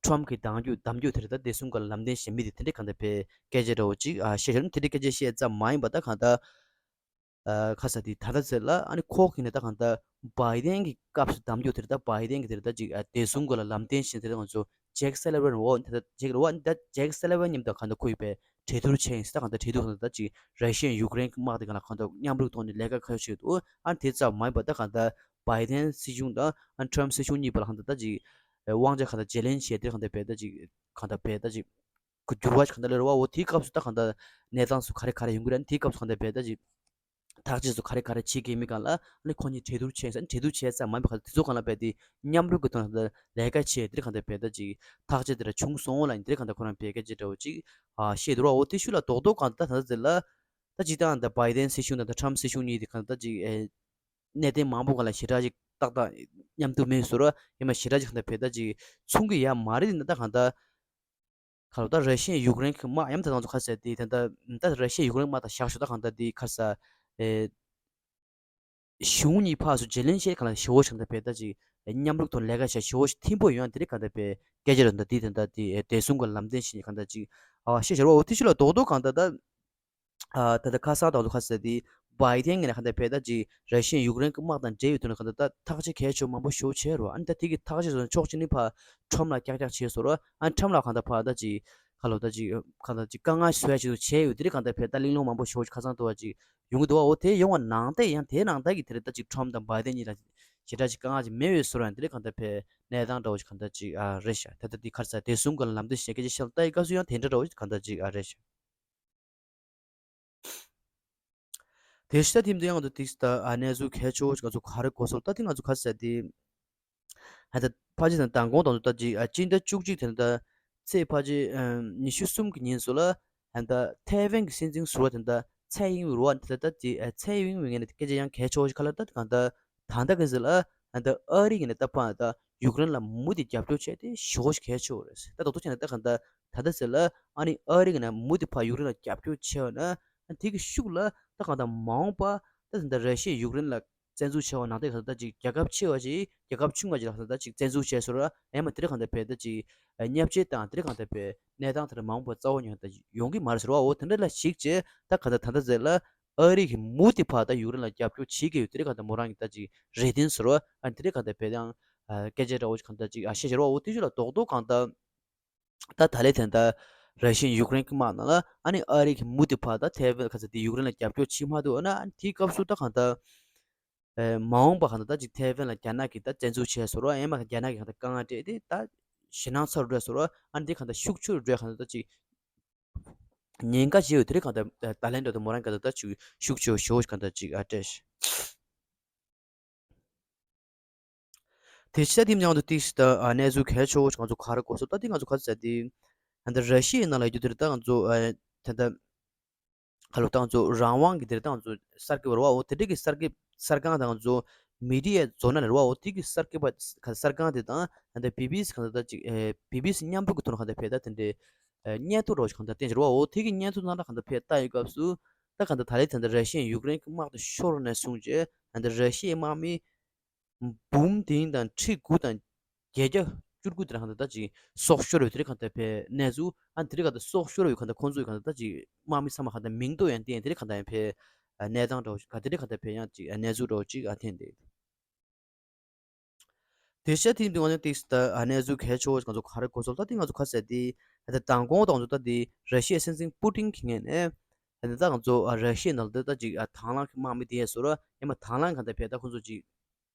ཊམ་གི་གདམ་རྒྱུ་གདམ་རྒྱུ་དེ་རེད། ད་བདེ་སྲུང་སྒང་ལ་ལམ་སྟོན་བྱེད་མི་དེ་དེ་འདྲའི་གང་ལྟར་བས་སྐད་ཆ་འདྲ་བོ་ཅིག་ཨ་བཤད་ཤོར་ནས་དེ་འདྲའི་སྐད་ཆ་བཤད་ཙམ་མ་ཡིན་པ་ད་གང་ལྟར། ཨ་ཁ་ས་དེ་ད་ལྟ་ཟེར་ལ་ཨ་ནི་ཁོག་གི་ནས་ད་གང་ལྟར་བྷའི་ཌེན་གྱི་སྐབས་སུ་གདམ་རྒྱུ་དེར་ད་བྷའི་ཌེན་གྱི་དེར་ད་ཅིག་ཨ་བདེ་སྲུང་སྐོར་ལ་ལམ་སྟོན་བྱེད་དེར་ང་ཚོ་ཇེག་སེ་ལི་ཝན་འོ་ད་ཇེག་རེད་བ། ད་ཇེག་སེ་ལི་ཝན་མཉམ་དུ་གང་ལྟར་ཁོ་ཡི་བའི་གྲོས་བསྡུར་བྱས་ཡིན་ཟེར། ད་གང་ལྟར་གྲོས་བསྡུར་གང་ལྟར་ད་ཅིག་ར་ཤི་ཡ་ཡུཀ་རེན་གྱི་དམག་དེ་གང་ལ་གང་ལྟར་མཉམ་རུབ་ཐོག་ནས་ལས་ཀ་ཁ་ཤས་བྱེད་འདུག་ཨ་ནི་དེ་ཙམ་མ་ཡིན་པ་ད་གང་ལྟར་བྷའི་ཌེན་སྲིད་གཞུང་དང་ཨ་ནི་ཊམ་སྲིད་གཞུང་གཉིས་བར་ལ་གང་ལྟར་ད་ཅིག་དབང་ཆ་གང་ལྟར་བརྗེ་ལེན་བྱས་དེར་གང་ལྟར་བས་ད་ཅིག་གང་ལྟར་བས་ད་ཅིག་འགྱུར་བ་ཞིག་གང་ལྟར་སླེབས་རེད་བ། འོ་དེའི་སྐབས་སུ་ད་གང་ལྟར་གནས་སྟངས་སུ་ག་རེ་ག་རེ་ཡོང་གི་རེད། དེའི་སྐབས་སུ་གང་ལྟར་བས་ད་ཅིག་ཐག་གཅོད་སུ་ག་རེ་ག་རེ་བྱེད་དགོས་མིན་སྒང་ལ་ཨ་ནི་ཁོ་གཉིས་གྲོས་བསྡུར་བྱས་ཟེར། གྲོས་བསྡུར་བྱས་ཙམ་མ་ཡིན་པ་ག་དེ་ཚོ་གང་ལ་བས་དེ་མཉམ་རུབ་ཀྱི་ཐོག་ནས་ལས་ཀ་བྱས་དེར་གང་ལྟར་བས་ད་ཅིག་ཐག་གཅོད་དེ་འདྲ་བྱུང་སོང་ལ་དེར་གང་ལྟར་ཁོ་རང་བས་སྐད་ཆ་འདྲ་བོ་ཅིག་ཨ་བཤད་འདུག་ར། འོ་དེ་ཤུལ་ལ་རྡོག་རྡོག་གང་ལྟར་ད་ད་ཟེར་ལ་ད་ཅིག་ད་ད་བྷའི་ཌེན་སྲིད་གཞུང་དང་ད་ཊམ་སྲིད་གཞུང་གཉིས་དེ་གང་ལྟར་ཅིག་ཨེ་གནད་དོན་མང་པོ་སྒང་ལ་ཞེ་དྲག་ཅིག་ཏག་ཏག་མཉམ་དུ་མེད་བཟོ་འདྲ་ཡང་མ་ཞེ་དྲག་ཅིག་གང་ལྟར་བས་ད་ཅིག་མཚུངས་ཀྱི་ཡ་མ་རེད། དེ་ད་གང་ལྟར། ག་ལ་ད་ར་ཤི་ཡ་ཡུཀ་རེན་གྱི་དམག་ཡང་ད་ང་ཚོ་ག་ཟེར་དེ་ད་ད་ད་ར་ཤི་ཡ་ཡུཀ་རེན་དམག་དང་བཞག་ཞོག་ད་གང་ད་དེ་ག་ས་ཨེ། གཞུང་གཉིས་ཕར་ཚུར་བརྗེ་ལེན་བྱས་གང་ལ་ཞེ་བོ་ཞིག་ད་བས་ད་ཅིག་མཉམ་རུབ་ཐོག་ལས་ཀ་བྱས་ཞེ་བོ་ཞིག་མཐུན་པོ་ཡོང་དེ་རིགས་གང་ད་བས་སྐད་ཆ་རེད་ད་དེ་ད་ད་དེ་བདེ་སྲུང་གི་ལམ་སྟོན་བྱས་ནས་གང་ད་ཅིག་ཨ་བ་ཤེས་བྱ་རོ་འོ་དེ་ཤི་ལ་རྡོག་རྡོག་གང་ད་ད། ཨ་ད་ལྟ་ཁ་སང་དང་དུ་ཁ་ཟེར་དེ་བའི་ཏན་ངོས་ནས་གང་ལྟར་བལ་ད་ཅིག་ར་ཤི་ཡ་ཡུཀ་རེན་གྱི་དམག་དང་འབྲེལ་ཡོད་དོན་ལ་གང་ལྟར་ད་ཐག་གཅོད་གལ་ཆེ་མང་པོ་ཞེ་པོ་བྱས་རོ། ཨ་ནི་ད་དེ་གི་ཐག་གཅོད་སོགས་ཕྱོགས་གཅིག་ནས་ཕར་ཁྲོམ་ལ་ཀྱག་ཀྱག་བྱས་སོ་རོ། ཨ་ནི་ཁྲོམ་ལ་གང་ལྟར་ཕར་ད་ཅིག་ཁ་ལོ་ད་ཅིག་གང་ལྟར་ཅིག་དཀའ་ངལ་བཟོ་ཡ་ཅིག་བྱས་ཡོད་དེ་རིགས་གང་ལྟར་བལ་ད་གླེང་སློང་མང་པོ་ཞེ་པོ་ཅིག་ཁ་སང་དུ་བ་ཅིག་ཡོང་གི་འདུག་བ། འོ་དེ་ཡོང་བ་ནང་བསྟན་ཡང་དེའི་ནང་ད་གི་དེ་རེད་ད་ཅིག་ཁྲོམ་དང་བའི་ཏན་གཉིས་ལ་ཞེ་དྲག་ཅིག་དཀའ་ངལ་ཅིག་མེད་པའི་བཟོ་ར་ཡང་དེ་རིགས་གང་ལྟར་བལ་གནས་སྟངས་འདྲ་བོ་ཅིག་གང་ལྟར་ཅིག་ཨ་རེད་ཤག་ད་ལྟ་དེ་ཁར་ས་བདེ་སྲུང་གི་ལམ་སྟོན་བྱས་སྐད་ཆ་བཤད་ལ་ལྟ་ཡི་སྐབས་སུ་ཡང་དེ་འདྲ་འདྲ་བོ་ཅིག་གང་ལྟར་ཅིག་ཨ་རེད་ཤག་དེ་ཤི་ད་ཐིམ་དེ་ཡང་དུ་ཏིག་སི་ད་ཨ་གནས་ཚུལ་གལ་ཆེ་བོ་ང་ཚོ་ག་རེ་གོ་སོང་ད་དེ་ང་ཚོ་ག་ཟེར་དེ་ཧ་ད་ཕ་ཅི་དང་མདང་དགོང་དང་དུ་ད་ཅིག་ཨ་སྤྱི་ཟླ་བཅུ་གཅིག་དེ་ད་ཚེས་ཕ་ཅི་ཉི་ཤུ་གསུམ་གི་ཉིན་སུ་ལ་ཧ་ད་ཐའེ་ཝན་གི་སྲིད་འཛིན་ཟུར་བ་དེ་ད་ཚའེ་ཡིན་རུ་བ་དེ་ད་ད་ཅིག་ཨ་ཚའེ་ཡིན་རུ་ངེས་ནས་སྐད་ཆ་ཡང་གལ་ཆེ་བོ་ཞིག་ག་ལ་ད་གང་ད་ད་ད་གི་ཟི་ལ་ཧ་ད་ཨ་རི་གི་ནས་ད་ཕ་ད་ཡུཀ་རེན་ལ་མུ་མཐུད་རྒྱབ་སྐྱོར་བྱས་ཏེ་ཞེ་བོ་ཞིག་གལ་ཆེ་བོ་རེད། ད་ད་དུ་ཆ་ནས་ད་གང་ད་ད་ད་ཟི་ལ་ཨ་ནི་ཨ་རི་གི་ནས་མུ་མཐུད་ཕ་ཡུཀ་རེན་ལ་རྒྱབ་སྐྱོར་བྱས་བ་ན། དེ་གི་ཤུགས་ལ་ད་གང་ལྟར་མ་འོངས་པ་ད་ད་ར་ཤི་ཡ་ཡུཀ་རེན་ལ་བཙན་འཛུལ་བྱས་པ་ནང་དེ་གང་ལྟར་ཅིག་རྒྱལ་ཁབ་ཆེ་བ་ཞིག་རྒྱལ་ཁབ་ཆུང་བ་ཞིག་ལ་གང་ལྟར་ཅིག་བཙན་འཛུལ་བྱས་སོང་ར་ཨེ་མ་དེ་རིགས་གང་ལྟར་བས་ད་ཅིག་བརྙས་བཅོས་དང་དེ་རིགས་གང་ལྟར་བས་གནས་སྟངས་དེ་རིགས་མ་འོངས་པ་རྩ་བ་ཉིད་ད་ཡོང་གི་མ་རེད་ཟེར་བ། འོ་དེ་འདྲ་ལ་གཞིགས་བྱས་ད་གང་ལྟར་ད་ལྟ་ཟེར་ལ་ཨ་རི་གི་མུ་མཐུད་ཕར་ད་ཡུཀ་རེན་ལ་རྒྱབ་སྐྱོར་བྱེད་ཀྱི་ཡོད་དེ་རིགས་གང་ལྟར་མོ་རང་གི་ད་ཅིག་རེ་འདུན་ཟེར་བ་ཨ་དེ་རིགས་གང་ལྟར་བས་ཡང་སྐད་ཆ་འདྲ་བོ་ཞིག་གང་ལྟར་ཅིག་ཨ་བཤད་ཟེར་བ། འོ་དེ་ཚོ་ལ་རྡོག་རྡོག་གང་ལྟར། ད་ད་ལས་དེ་ད་ར་ཤི་ཡ་ཡུཀ་རེན་གྱི་དམག་ནང་ལ་ཨ་ནི་ཨ་རི་གི་མུ་མཐུད་ཕར་ད་ཐའེ་ཝན་ཁ་ས་དེ་ཡུཀ་རེན་ལ་རྒྱབ་སྐྱོར་བྱེད་མ་ཐུབ་ན་ཨ་ནི་དེའི་སྐབས་སུ་ད་གང་ལྟར་ཨེ་མ་འོངས་པ་གང་ལྟར་ད་ཅིག་ཐའེ་ཝན་ལ་རྒྱ་ནག་གིས་ད་བཙན་འཛུལ་བྱས་སོང་ར་ཨེ་མ་རྒྱ་ནག་གིས་གང་ལྟར་དཀའ་ངལ་སྤྲད་དེ་ད་ཞེད་སྣང་ཚ་རུ་འགྲོ་སོང་ར་ཨ་ནི་དེ་གང་ལྟར་ཤུགས་ཆེ་རུ་འགྲོ་གང་ལྟར་ད་ཅིག་ཉེན་ཁ་ཞེ་པོ་དེ་རིགས་གང་ལྟར་ད་ལན་འགྲོ་དུ་མོ་རང་གང་ལྟར་ད་ཅིག་ཤུགས་ཆེ་བོ་ཞེ་བོ་གང་ལྟར་ཅིག་ཨ་སྤྲད། དེ་ཕྱི་ད་དེ་མཉམ་དུ་ཏིག་སི་ད་ཨ་གནས་ཚུལ་གལ་ཆེ་བོ་ང་ཚོ་ག་རེ་གོ་སོང་ད་དེ་ང་ཚོ་ག་ཚོད་དེ་ད་ལྟ་ར་ཤི་ཡའི་ནང་ལ་ཡོད་དུས་ད་ང་ཚོ་ཨ་ད་ལྟ་ག་ལོ་ད་ང་ཚོ་རང་དབང་གི་དེ་ད་ང་ཚོ་གསར་འགོད་པ་རེད་བ། འོ་དེ་འདྲ་གི་གསར་འགོད་གསར་ཁང་དང་ང་ཚོ་མི་ཌི་ཡ་ཛོ་ནལ་རེད་བ། འོ་དེ་གི་གསར་འགོད་པ་ག་གསར་ཁང་དེ་དང་ད་ལྟ་བི་བི་སི་གང་ད་ད་ཅིག་ཨེ་བི་བི་སི་མཉམ་རུབ་ཀྱི་ཐོག་ནས་གང་ད་བས་ད་དེ་འདྲའི་ཨེ་བརྙན་ཐུང་རོ་ཞིག་གང་ད་བསྟན་ཅིག་རེད་བ། འོ་དེ་གི་བརྙན་ཐུང་ནང་ལ་གང་ད་བས་ལྟ་ཡི་སྐབས་སུ་ད་གང་ད་ད་ལྟ་ད་ལྟ་ར་ཤི་ཡའི་ཡུཀ་རེན་གི་དམག་དེ་ཤོར་ནས་བཟུང་རྗེས་གང་ད་ར་ཤི་ཡའི་དམག་མི་འབུམ་བདུན་དང་ཁྲི་དགུ་དང་བརྒྱད་བརྒྱ་བཅུ་དགུ་དེ་ར་གང་ད་ད་ཅིག་སྲོག་ཤོར་ཡོད་དེ་རིགས་གང་ད་བས་གནས་ཚུལ་ཨ་དེ་རིགས་གང་ད་སྲོག་ཤོར་ཡོད་གང་ད་ཁོང་ཚོ་གང་ད་ད་ཅིག་དམག་མི་ཚང་མ་གང་ད་མིང་ཐོ་ཡང་བསྟན་དེ་རིགས་གང་ད་ཡང་བས་གནས་སྟངས་འདྲ་བོ་ཞིག་ག་དེ་རིགས་གང་ད་བས་ཡང་ཅིག་གནས་ཚུལ་འདྲ་བོ་ཅིག་ཨ་འཐེན་དེ། དེ་ཤ་དེ་འདི་ང་ཚོ་ཏིག་སི་ད་ཨ་གནས་ཚུལ་གལ་ཆེ་བོ་ང་ཚོ་ག་རེ་གོ་སོང་ད་དེ་ང་ཚོ་ག་ཟེར་དེ་ད་མདང་དགོང་དང་ཚོ་ད་དེ་ར་ཤི་ཡའི་སྲིད་འཛིན་པུ་ཏིན་གྱི་ངོས་ནས་ད་ད་ང་ཚོ་ཨ་ར་ཤི་ཡའི་ནང་ལ་ད་ད་ཅིག་ཨ་དང་བླངས་ཀྱི་དམག་མི་དེ་ཡས་སོ་ར་ཡང་མ་དང་བླངས་གང་ད་བས་ད་ཁོ་ཚོ་ཅིག་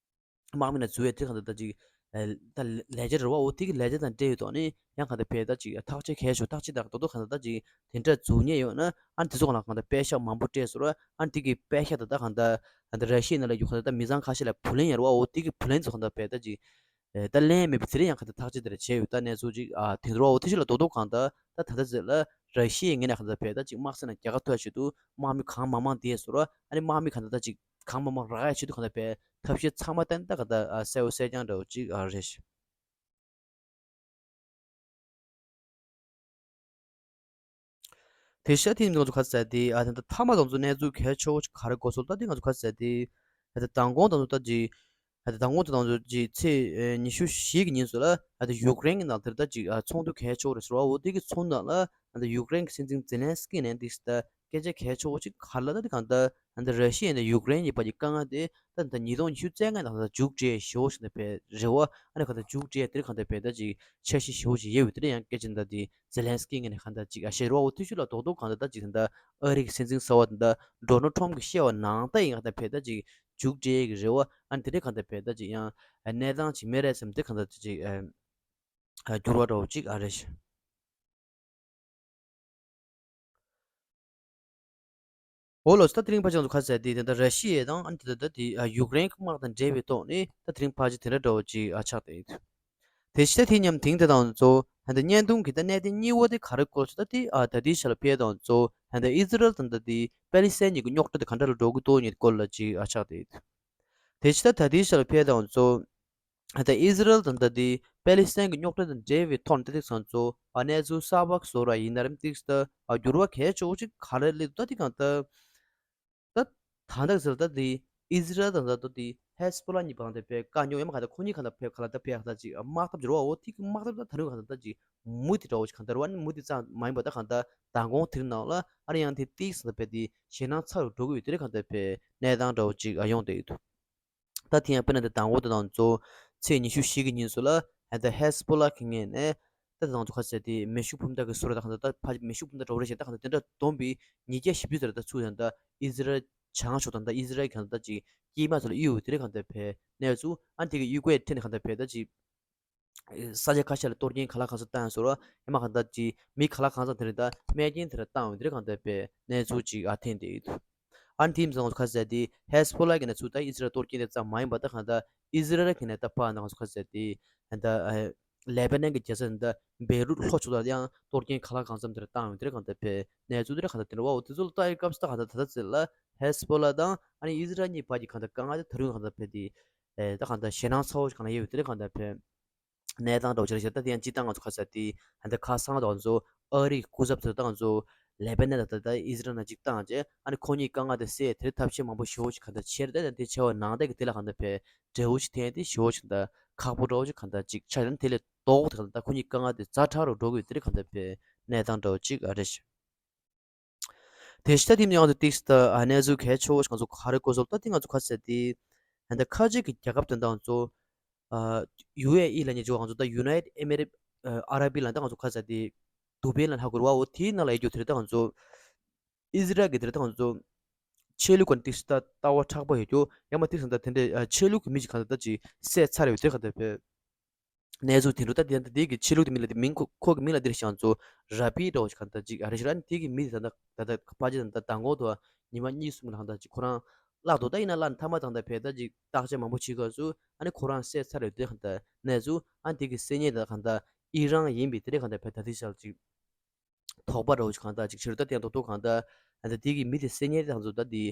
དམག་མི་ན་འཛུལ་བའི་དེ་གང་ད་ད་ཅིག་ཨ་ད་ལས་འཆར་རེད་བ། འོ་དེ་གི་ལས་འཆར་དང་འབྲེལ་ཡོད་དོགས་ནི་ཡང་གང་ད་བས་ད་ཅིག་ཐག་གཅོད་གལ་ཆེ་ཐག་གཅོད་ད་རྡོག་རྡོག་གང་ད་ད་ཅིག་དེ་འདྲ་འཛུགས་ཉེ་ཡོད་ན་ཨ་དེ་ཚོ་གང་ལ་གང་ད་པད་ཤག་མང་པོ་སྤྲད་སོ་ར་ཨ་དེ་གི་པད་ཤག་ད་ད་གང་ད་ཨ་ད་ར་ཤི་ཡའི་ནང་ལ་ཡོད་ཁ་ད་མི་ཚང་ཁ་ཤས་ལ་བུ་ལོན་ཡར་བ། འོ་དེ་གི་བུ་ལོན་ཚོ་གང་ད་བས་ད་ཅིག་ཨེ་ད་ལན་མེད་པའི་དེ་རིང་ཡང་གང་ད་ཐག་གཅོད་དེ་ར་བྱས་ཡོད་ད་གནས་ཚུལ་ཅིག་ཨ་དེ་འདྲ་བ། འོ་དེ་ཞིག་ལ་རྡོག་རྡོག་གང་ད་ད་ད་ད་ཟེར་ལ་ར་ཤི་ཡའི་ངོས་ནས་གང་ད་བས་ད་ཅིག་དམག་སེམས་ལ་རྒྱལ་ཁ་ཐོབ་ཆེད་དུ་དམག་མི་གང་མང་མང་བསྡད་སོ་ར་ཨ་ནི་དམག་མི་གང་ད་ད་ཅིག་གང་མང་མང་རག་ཡ་ཆེད་དུ་གང་ད་བས་ཐབས་ཤེས་ཚང་མ་བསྟན་ད་གང་ད་ཨ་གསལ་བོ་གསལ་རྐྱང་འདྲ་བོ་ཅིག་ཨ་རེད། དེ་ཤ་དེ་ང་ཚོ་ག་ཟེར་དེ་ཨ་ད་ད་མཐའ་མ་ང་ཚོ་གནས་ཚུལ་གལ་ཆེ་བོ་ཅིག་ག་རེ་གོ་སོང་ད་དེ་ང་ཚོ་ག་ཟེར་དེ་ཨ་ད་མདང་དགོང་ད་ང་ཚོ་ད་ཅིག་ཨ་ད་མདང་དགོང་ད་ང་ཚོ་ཅིག་ཚེས་ཨེ་ཉི་ཤུ་བཞི་གི་ཉིན་སུ་ལ་ཨ་ད་ཡུཀ་རེན་གྱི་ནང་དེར་ད་ཅིག་ཨ་ཚོགས་འདུ་གལ་ཆེ་བོ་རེད་ཟེར་བ། འོ་དེ་གི་ཚོགས་འདུ་ནང་ལ་ཨ་ད་ཡུཀ་རེན་གྱི་སྲིད་འཛིན་ཛེ་ལན་སི་ཀི་ནས་འདི་ད་སྐད་ཆ་གལ་ཆེ་བོ་ཅིག་ག་རེ་ལབ་ད་དེ་གང་ད་ཨ་ད་ར་ཤི་ཡ་ནས་ཡུཀ་རེན་གྱི་བར་གྱི་དཀའ་ངལ་དེ་ད་ད་ཉིས་སྟོང་ཉི་ཤུ་རྩ་ལྔ་ནང་ད་མཇུག་སྒྲིལ་ཞེ་བོ་ཞིག་ད་བས་རེ་བ་ཨ་ནི་གང་ད་མཇུག་སྒྲིལ་དེར་གང་ད་བས་ད་ཅིག་འཆར་གཞི་ཞེ་བོ་ཞིག་ཡོད་པའི་དེར་ཡང་སྐད་ཆ་ད་དེ་ཛེ་ལན་སི་ཀི་ངོས་ནས་གང་ད་ཅིག་ཨ་བཤད་རོགས། འོ་དེ་ཤུལ་ལ་རྡོག་རྡོག་གང་ད་ད་ཅིག་ད་ཨ་རི་གི་སྲིད་འཛིན་གསར་བ་ད་ཌོ་ནལ་ཊམ་གྱིས་བཤད་པ་ནང་ད་ཡིན་གང་ད་བས་ད་ཅིག་མཇུག་སྒྲིལ་གྱི་རེ་བ་ཨ་ནི་དེ་འདྲ་གང་ད་བས་ད་ཅིག་ཡང་གནས་སྟངས་ཅིག་མེད་རེད་བསམ་དེ་གང་ད་ཅིག་འགྱུར་བ་འདྲ་བོ་ཅིག་ཨ་རེད། འོ་ལོ་ད་དེ་རིང་ཕལ་ཆེར་ང་ཚོ་ག་ཟེར་དེ་ད་ད་ར་ཤི་ཡ་དང་ཨ་ནི་ད་ད་དེ་ཡུཀ་རེན་གྱི་དམག་དང་འབྲེལ་བའི་ཐོག་ནས་ད་དེ་རིང་ཕལ་ཆེར་དེ་འདྲ་འདྲ་བོ་ཅིག་ཨ་ཆགས་བསྡད་ཡོད། དེ་ཕྱི་ད་དེ་མཉམ་དེང་དེ་དང་ཚོ་ཧན་ད་བརྙན་ཐུང་གི་ད་གནད་དོན་གཉིས་པ་དེ་ག་རེ་སྐོར་ཞིག་ད་དེ་ཨ་ད་དེའི་ཆ་ལ་ཕེབས་དང་ཚོ་ཧན་ད་ཨི་ཛི་རལ་དང་ད་དེ་པེ་ལི་སི་ཐན་གཉིས་ཀྱི་རྙོག་དྲ་དེ་ག་འདྲ་ལ་འགྲོ་གི་འདུག་ཉིད་སྐོར་ལ་ཅིག་ཨ་ཆགས་བསྡད་ཡོད། དེ་ཕྱི་ད་ད་དེའི་ཆ་ལ་ཕེབས་དང་ཚོ་ ད་ཨི་ཟི་རལ་དང་ད་དེ་པེ་ལི་སི་ཐན་གྱི་རྙོག་དྲ་དང་འབྲེལ་བའི་ཐོག་ནས་ཏོག་ཙམ་ང་ཚོ་ཨ་གནས་ཚུལ་གསར་པ་བཟོ་ར་ཡིན་ན་རམ་ཏོག་ཙམ་ད་ཨ་འགྱུར་བ་གལ་ཆེ་བོ་ཅིག་ག་རེ་སླེབས་འདུག་ད་དེ་གང་ལྟར་ད་ད་ལྟ་ཟེར་ད་དེ་ཨི་ཟི་རལ་དང་ད་དེ་ཧེ་སི་བྷོ་ལ་གཉིས་བར་དེ་དཔེ་དཀའ་རྙོག་ཡོད་མ་གང་ལྟར་ཁོ་གཉིས་གང་ལྟར་དཔེ་གང་ལྟར་དཔེ་གང་ལྟར་ཅིག་དམག་འཐབ་འགྱུར་བ་འོ་དེ་གི་དམག་འཐབ་ད་ད་རུང་གང་ལྟར་ད་ཅིག་མུ་མཐུད་འགྲོ་བ་ཅིག་གང་ལྟར་བ་ནི་མུ་མཐུད་ཙམ་མ་ཡིན་པ་ད་གང་ལྟར་མདང་དགོང་དེ་རིང་ནང་ལ་ཨ་རི་ཡང་དེ་ཏིག་ཙམ་དཔེ་དེ་ཞེད་སྣང་ཚ་རུ་འགྲོ་གི་ཡོད་དེ་རེད་གང་ལྟར་དཔེ་གནས་སྟངས་འདྲ་བོ་ཅིག་ཨ་ཡོང་བསྡད་ཡོད་འདུག་ད་དེ་ཡང་དཔེར་ན་དེ་དང་པོ་དེ་དང་གཙོ་ཚེས་ཉི་ཤུ་བཞི་གི་ཉིན་སུ་ལ་ཧན་ད་ཧེ་སི་བྷོ་ལ་གི་ངོས་ནས་ད་དེ་དང་གཙོ་ཁ་ཟེར་དེ་མེ་ཤུགས་འཕུར་མདའ་གི་སུ་ར་ད་གང་ད་ད་ཕ་མེ་ཤུགས་འཕུར་མདའ་འདྲ་བོ་རེད་ཞེས་ད་གང་ད་དེ་འདྲ་བསྡོམས་པའི་ཉིས་བརྒྱ་བཞི་བཅུ་ཙམ་རེ་ད་ཚུགས་ཡང་ད་ཨི་ཟི་རལ་བྱང་ཕྱོགས་དང་ད་ཨི་ཟི་རལ་གང་ད་ཅིག་དཀྱིལ་མ་ཚོ་ལ་གཡུག་དེ་རེད་གང་ད་ཕེ་གནས་ཚུལ་ཨ་དེ་གི་གཡུག་པའི་ཁྲོད་ནས་གང་ད་ཕེ་ད་ཅིག་ས་ཆ་ཁ་ཤས་ལ་གཏོར་སྐྱོན་ག་ལ་གང་འཚམ་བཏང་ཡོད་ཟེར་བ་ཡང་མ་གང་ལྟར་གྱི་མི་ག་ལ་གང་འཚམ་དེ་རིང་ད་རྨས་སྐྱོན་དེ་འདྲ་བཏང་ཡོད་དེ་རིང་གང་ལྟར་པའི་གནས་ཚུལ་ཅིག་ཨ་ཐོན་བསྡད་ཡོད་འདུག་ཨ་ནི་དེ་མིན་ང་ཚོ་ཁ་གསལ་དེ་ཧེ་སི་བྷོ་ལ་གི་ནས་ཚུར་ད་ཨི་ཟི་རལ་གཏོར་སྐྱོན་དེ་ཙམ་མ་ཡིན་པ་ད་གང་ལྟར་ཨི་ཟི་རལ་གི་ནས་ད་ཕར་ང་ཚོ་ཁ་གསལ་དེ་ད་ལེ་པ་ནན་གྱི་རྒྱལ་ས་ད་བེ་རུད་ལྷོ་ཕྱོགས་ལ་ཡང་གཏོར་སྐྱོན་ག་ལ་གང་འཚམ་དེ་འདྲ་བཏང་ཡོད་དེ་རིང་གང་ལྟར་པའི་གནས་ཚུལ་དེ་འདྲ་གང་ལྟར་དེ་འདྲ་བ་འོ་དེ་ཚོ་ལ་ལྟ་ཡི་སྐབས་སུ་ད་གང་ལྟར་ད་ལྟ་ཚེ་ལ་ཧེ་སི་བྷོ་ལ་དང་ཨ་ནི་ཨི་ཟི་རལ་གཉིས་བར་གྱི་གང་ལྟར་དཀའ་ངལ་དེ་ད་རུང་གང་ལྟར་ཕེ་དེ་ཨེ་ད་གང་ལྟར་ཞེད་སྣང་ཚ་བོ་ཞིག་གང་ལ་ཡོད་དེ་རེད་གང་ལྟར་ཕེ། གནས་སྟངས་འདྲ་བོ་ཅིག་རེད་ཤག་ད་དེ་ཡང་སྤྱིར་བཏང་ང་ཚོ་ཁ་ཤས་དེ་ཧན་ད་ཁ་སང་དང་ང་ཚོ་ཨ་རིའི་སྐུ་ཚབ་ཚོ་དང་ང་ཚོ་ལེ་པ་ནན་དང་ད་ད་ཨི་ཟི་རལ་ནང་གཅིག་བཏང་རྗེས་ཨ་ནི་ཁོ་གཉིས་དཀའ་ངལ་དེ་སེལ་དེ་རིང་ཐབས་ཤེས་མང་པོ་ཞེ་པོ་ཅིག་གང་ལྟར་བྱས་རེད། ད་དེ་བྱས་པ་ནང་བསྟན་གྱི་དེ་ལ་གང་ལྟར་ཕེ་འབྲས་བུ་ཅིག་ཐོན་དེ་ཞེ་པོ་ཅིག་ད་ཁག་པོ་འདྲ་བོ་ཅིག་གང་ལྟར་ཅིག་ཆགས་ཡོད། ད་དེ་ལས་ལྡོག་དེ་གང་ལྟར་ད་ཁོ་གཉིས་དཀའ་ངལ་དེ་ཛ་དྲག་རུ་འགྲོ་གི་ཡོད་དེ་རེད་གང་ལྟར་ཕེ་གནས་སྟངས་འདྲ་བོ་ཅིག་ཨ་རེད་ཤག་དེ་ཕྱི་ད་དེ་མིན་ཡང་དུ་ཏིག་ད་ཨ་གནས་ཚུལ་གལ་ཆེ་བོ་ཞིག་ང་ཚོ་ག་རེ་གོ་སོང་ད་དེ་ང་ཚོ་ཁ་གསལ་དེ་ཧན་ད་ཁ་ཆེ་གི་རྒྱལ་ཁབ་དེ་དང་ཚོ་ཨ་ཡུ་ཨེ་ཨི་ལ་ཉེ་ཆུ་ང་ཚོ་ད་ཡུ་ནའི་ཊེཌ་ཨེ་མི་རེ་ཨ་ར་བི་ལ་ད་ང་ཚོ་ཁ་གསལ་དེ་དུ་བེ་ལ་ཧ་གོ་ར་བ་འོ་དེའི་ནང་ལ་ཡོད་རྒྱུ་དེ་རེད་ད་ང་ཚོ་ཨི་ཟི་རལ་གི་དེ་རེད་ད་ང་ཚོ་ཆོས་ལུགས་ཀྱི་ཏིག་ད་ལྟ་བ་མཁྲེགས་པོ་ཡོད་རྒྱུ་ཡང་མ་ཏིག་ད་དེ་འདྲའི་ཆོས་ལུགས་ཀྱི་མི་ཞིག་གང་ད་ད་ཅིག་བསད་ཚར་ཡོད་དེ་ག་ད་བེ། གནས་ཚུལ་དེ་འདྲ་ད་དེ་ད་དེ་གི་ཆོས་ལུགས་དེ་མི་ལ་དེ་མིང་ཁོ་ཁོ་གི་མིང་ལ་དེར་ཤང་ཚོ་ར་པི་འདྲ་བོ་ཞིག་གང་ད་ཅིག་ཨ་རེ་ཞིག་ར་ནི་དེ་གི་མི་དེ་ད་ད་ད་ཕ་ཅི་ད་ད་མདང་དགོང་དུ་ཉི་མ་གཉིས་གསུམ་ལ་གང་ད་ཅིག་ཁོ་རང་བརླག་འདུག་ད་ཡིན་ན་བརླག་ནི་མཐའ་མ་དང་ད་བེ་ད་ཅིག་བརྟག་དཔྱད་མང་པོ་བྱེད་དགོས་སུ་ཨ་ནི་ཁོ་རང་བསད་ཚར་རེད་དེ་གང་ད་གནས་ཚུལ་ཨ་ནི་དེ་གི་བསད་ཉེས་ད་གང་ད་ཨི་རན་ཡིན་པའི་དེ་རེད་གང་ད་བེ་ད་དེ་ཞག་ཅིག་དོགས་པ་འདྲ་བོ་ཞིག་གང་ལྟར་ཅིག་བྱེད་རུ་ད་དེ་ཡང་རྡོག་རྡོག་གང་ལྟར་ཨ་ད་དེ་གི་མི་དེ་བསད་ཉེས་དེ་ང་ཚོ་ད་དེ་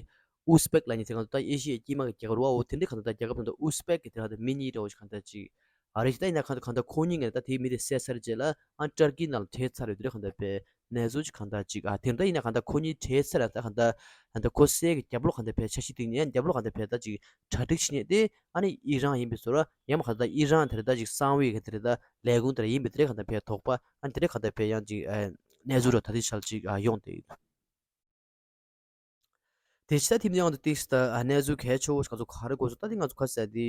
ཨུ་སི་པེག་ལ་ཉེ་ཚེ་ང་ཚོ་ད་ཨེ་ཤི་ཡའི་དཀྱིལ་མ་གི་རྒྱལ་ཁབ་རུ་བ་འོ་དེ་འདྲའི་གང་ལྟར་ད་རྒྱལ་ཁབ་དང་ད་ཨུ་སི་པེག་གི་དེ་ལ་ད་མི་གཉིས་འདྲ་བོ་ཞིག་གང་ལྟར་ཅིག་ཨ་རེ་ཞིག་ད་ཡིན་ན་གང་ལྟར་གང་ལྟར་ཁོ་གཉིས་ངས་ད་དེའི་མི་དེ་བསད་ཚར་རྗེས་ལ་ཨ་ཏར་ཀི་ནང་ལ་བྲོས་ཚར་རེད་དེ་འདྲ་གང་ལྟར་པའི་གནས་ཚུལ་ཅིག་གང་ལྟར་ཅིག་ཨ་དེ་འདྲ་ཡིན་ན་གང་ལྟར་ཁོ་གཉིས་བྲོས་ཚར་ཡང་ད་གང་ལྟར་ཨ་ད་ཁོ་བསད་གི་རྒྱབ་ལོགས་གང་ལྟར་པའི་འཆར་གཞི་བཏིང་ནས་རྒྱབ་ལོགས་གང་ལྟར་པའི་ད་ཅིག་གྲ་སྒྲིག་བྱེད་ཉེས་དེ་ཨ་ནི་ཨི་རན་ཡིན་པའི་བཟོ་འདྲ་ཡང་མ་གང་ལྟར་ཨི་རན་དེ་རེད་ད་ཅིག་གསང་བའི་གི་དེ་རེད་ད་ལས་ཁུངས་དེ་འདྲ་ཡིན་པའི་དེ་རེད་གང་ལྟར་པའི་དོགས་པ་ཨ་ནི་དེ་རེད་གང་ལྟར་པའི་ཡང་ཅིག་ཨ་གནས་ཚུལ་ར་ད་དེ་ཆར་ཅིག་ཨ་ཡོང་དེ་ཡོད། དེ་ཕྱི་ད་ཐིམ་ཡང་དུ་ཏིག་ད་ཨ་གནས་ཚུལ་གལ་ཆེ་བོ་ཞིག་ང་ཚོ་ག་རེ་དགོས་སོ་ད་དེ་ང་ཚོ་ཁ་གསལ་དེ་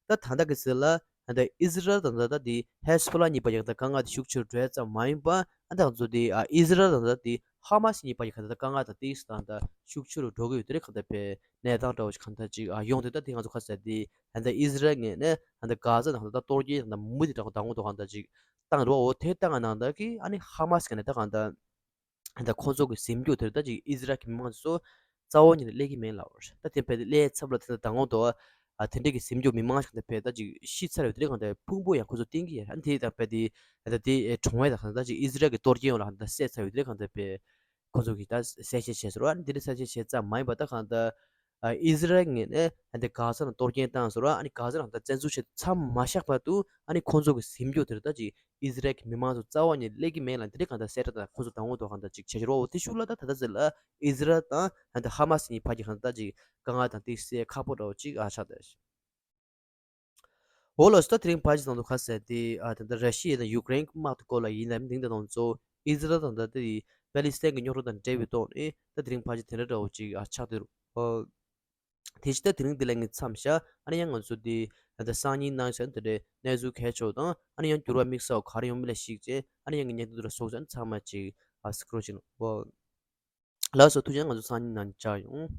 ད་ད་ལྟ་གི་ཚེ་ལ་ད་ཨི་ཟི་རལ་དང་ད་ད་དེ་ཧེ་སི་བྷོ་ལ་གཉིས་བར་གྱི་ད་དཀའ་ངལ་དེ་ཤུགས་ཆེ་རུ་འགྲོ་ཡ་ཙམ་མ་ཡིན་པ་ཨ་ད་ང་ཚོ་དེ་ཨ་ཨི་ཟི་རལ་དང་ད་དེ་ཧ་མ་སི་གཉིས་བར་གྱི་ད་ད་དཀའ་ངལ་ད་ཏིག་ད་ད་ཤུགས་ཆེ་རུ་འགྲོ་གི་ཡོད་དེ་རེད་གང་ལྟར་པའི་གནས་སྟངས་འདྲ་བོ་ཞིག་གང་ལྟར་ཅིག་ཨ་ཡོང་དེ་ད་དེ་ང་ཚོ་ཁ་གསལ་དེ་ད་ཨི་ཟི་རལ་ངོས་ནས་ད་གྷ་ཟ་ནང་ད་གཏོར་སྐྱོན་ད་མུ་དེ་འདྲ་བོ་ད་ངོ་ཐོག་གང་ལྟར་ཅིག་བཏང་འགྲོ་བ་འོ་དེ་བཏང་ང་ནང་ད་གི་ཨ་ནི་ཧ་མ་སི་ག་ནས་ད་གང་ལྟར། ད་ཁོང་ཚོ་གི་ཟིན་སྐྱོ་དེར་ད་ཅིག་ཨི་ཟི་རལ་གྱི་མི་མང་ཚོ་རྩ་བ་ཉིད་ནས་སླེབས་ཀྱི་མེད་ལབ་པ་རེད། ད་དེ་བས་ཏེ་སླེབས་ཚབ་ལ་དེ་ད་ལྟ་ངོ་དོ་ཨ་དེ་འདྲས་ཀྱི་ཟིན་སྐྱོ་མི་མང་ཞིག་ད་བས་ད་ཅིག་ཤི་ཚར་ཡོད་དེ་རེད་གང་ལྟར་ཕུང་པོ་ཡང་ཁོ་ཚོ་བསྟན་གྱི་ཡོད་ཨ་དེ་ད་བས་ཏེ་ད་དེ་གྲོང་བ་ད་གང་ད་ཅིག་ཨི་ཟི་རལ་གྱི་གཏོར་སྐྱོན་ཡོང་ལ་གང་ད་བསད་ཚར་ཡོད་དེ་རེད་གང་ད་བས་ཁོ་ཚོ་གི་ད་གསལ་བཤད་བྱས་ཟེར་བ་ཨ་དེ་འདྲས་གསལ་བཤད་བྱས་ཙམ་མ་ཡིན་པ་ད་གང་ད་ཨི་ཟི་རལ་ངོས་ནས་ཨ་ནི་གྷ་ཟ་ནང་གཏོར་སྐྱོན་བཏང་ཟེར་བ་ཨ་ནི་གྷ་ཟ་ནང་ད་བཙན་འཛུལ་བྱས་མཚམས་མ་བཞག་བར་དུ་ཨ་ནི་ཁོང་ཚོ་གི་ཟིན་སྐྱོ་དེར་ད་ཅིག་ཨི་ཟི་རལ་གྱི་མི་མང་ཚོ་རྩ་བ་ཉིད་སླེབས་ཀྱི་མེད་ལ་འདི་འདྲའི་གང་ལྟར་གསལ་བསྒྲགས་དང་ཁོང་ཚོ་དང་པོ་དོ་གང་ལྟར་ཅིག་བྱེད་ཤོར་བ་འོ་དེ་ཤུགས་ལ་ད་ད་ལྟ་ཟེར་ལ་ཨི་ཟི་རལ་དང་ད་ཧ་མ་སི་གཉིས་བར་གྱི་གང་ལྟར་ཅིག་དཀའ་ངལ་དང་དེ་སེལ་ཁག་པོ་འདྲ་བོ་ཅིག་ཨ་ཆགས་བསྡད་ཤག་འོ་ལགས་སོ། ད་དེ་རིང་ཕལ་ཆེར་དང་དུ་ཁ་གསལ་ཏེ་ཨ་ད་ལྟ་ར་ཤི་ཡ་དང་ཡུཀ་རེན་གྱི་དམག་དེ་སྐོར་ལ་ཡིན་ནམ་དེང་དང་དང་གཙོ་བོ་ཨི་ཟི་རལ་དང་ད་ལྟ་དེ་པེ་ལི་སི་ཐན་གྱི་རྙོག་དྲ་དང་འབྲེལ་བའི་ཐོག་ནས་ད་དེ་རིང་ཕལ་ཆེར་དེ་འདྲ་འདྲ་བོ་ཅིག་ཨ་ཆགས་བསྡད་རུ་ཨོ། དེ་ཕྱི་ད་དེ་རིང་འདི་ལ་ངས་མཚམས་བཞག་ཨ་ནི་ཡང་ང་ཚོ་འདི་ད་སང་ཉིན་གནང་བཞག་དེ་འདྲའི་གནས་ཚུལ་གལ་ཆེ་བ་དང་ཨ་ནི་ཡང་འགྱུར་བ་དམིགས་བསལ་ག་རེ་ཡོང་མིན་ལ་གཞིགས་བྱས་ཨ་ནི་ཡང་ངས་བརྙན་ཐུང་འདི་ལ་བཟོས་ཚང་མ་ཅིག་ཨ་སི་ཀྲོལ་བྱེད་ནོ། ལགས་སོ། ཐུགས་རྗེ་ཆེ། ང་ཚོ་སང་ཉིན་ནང་མཇལ་ཡོང་།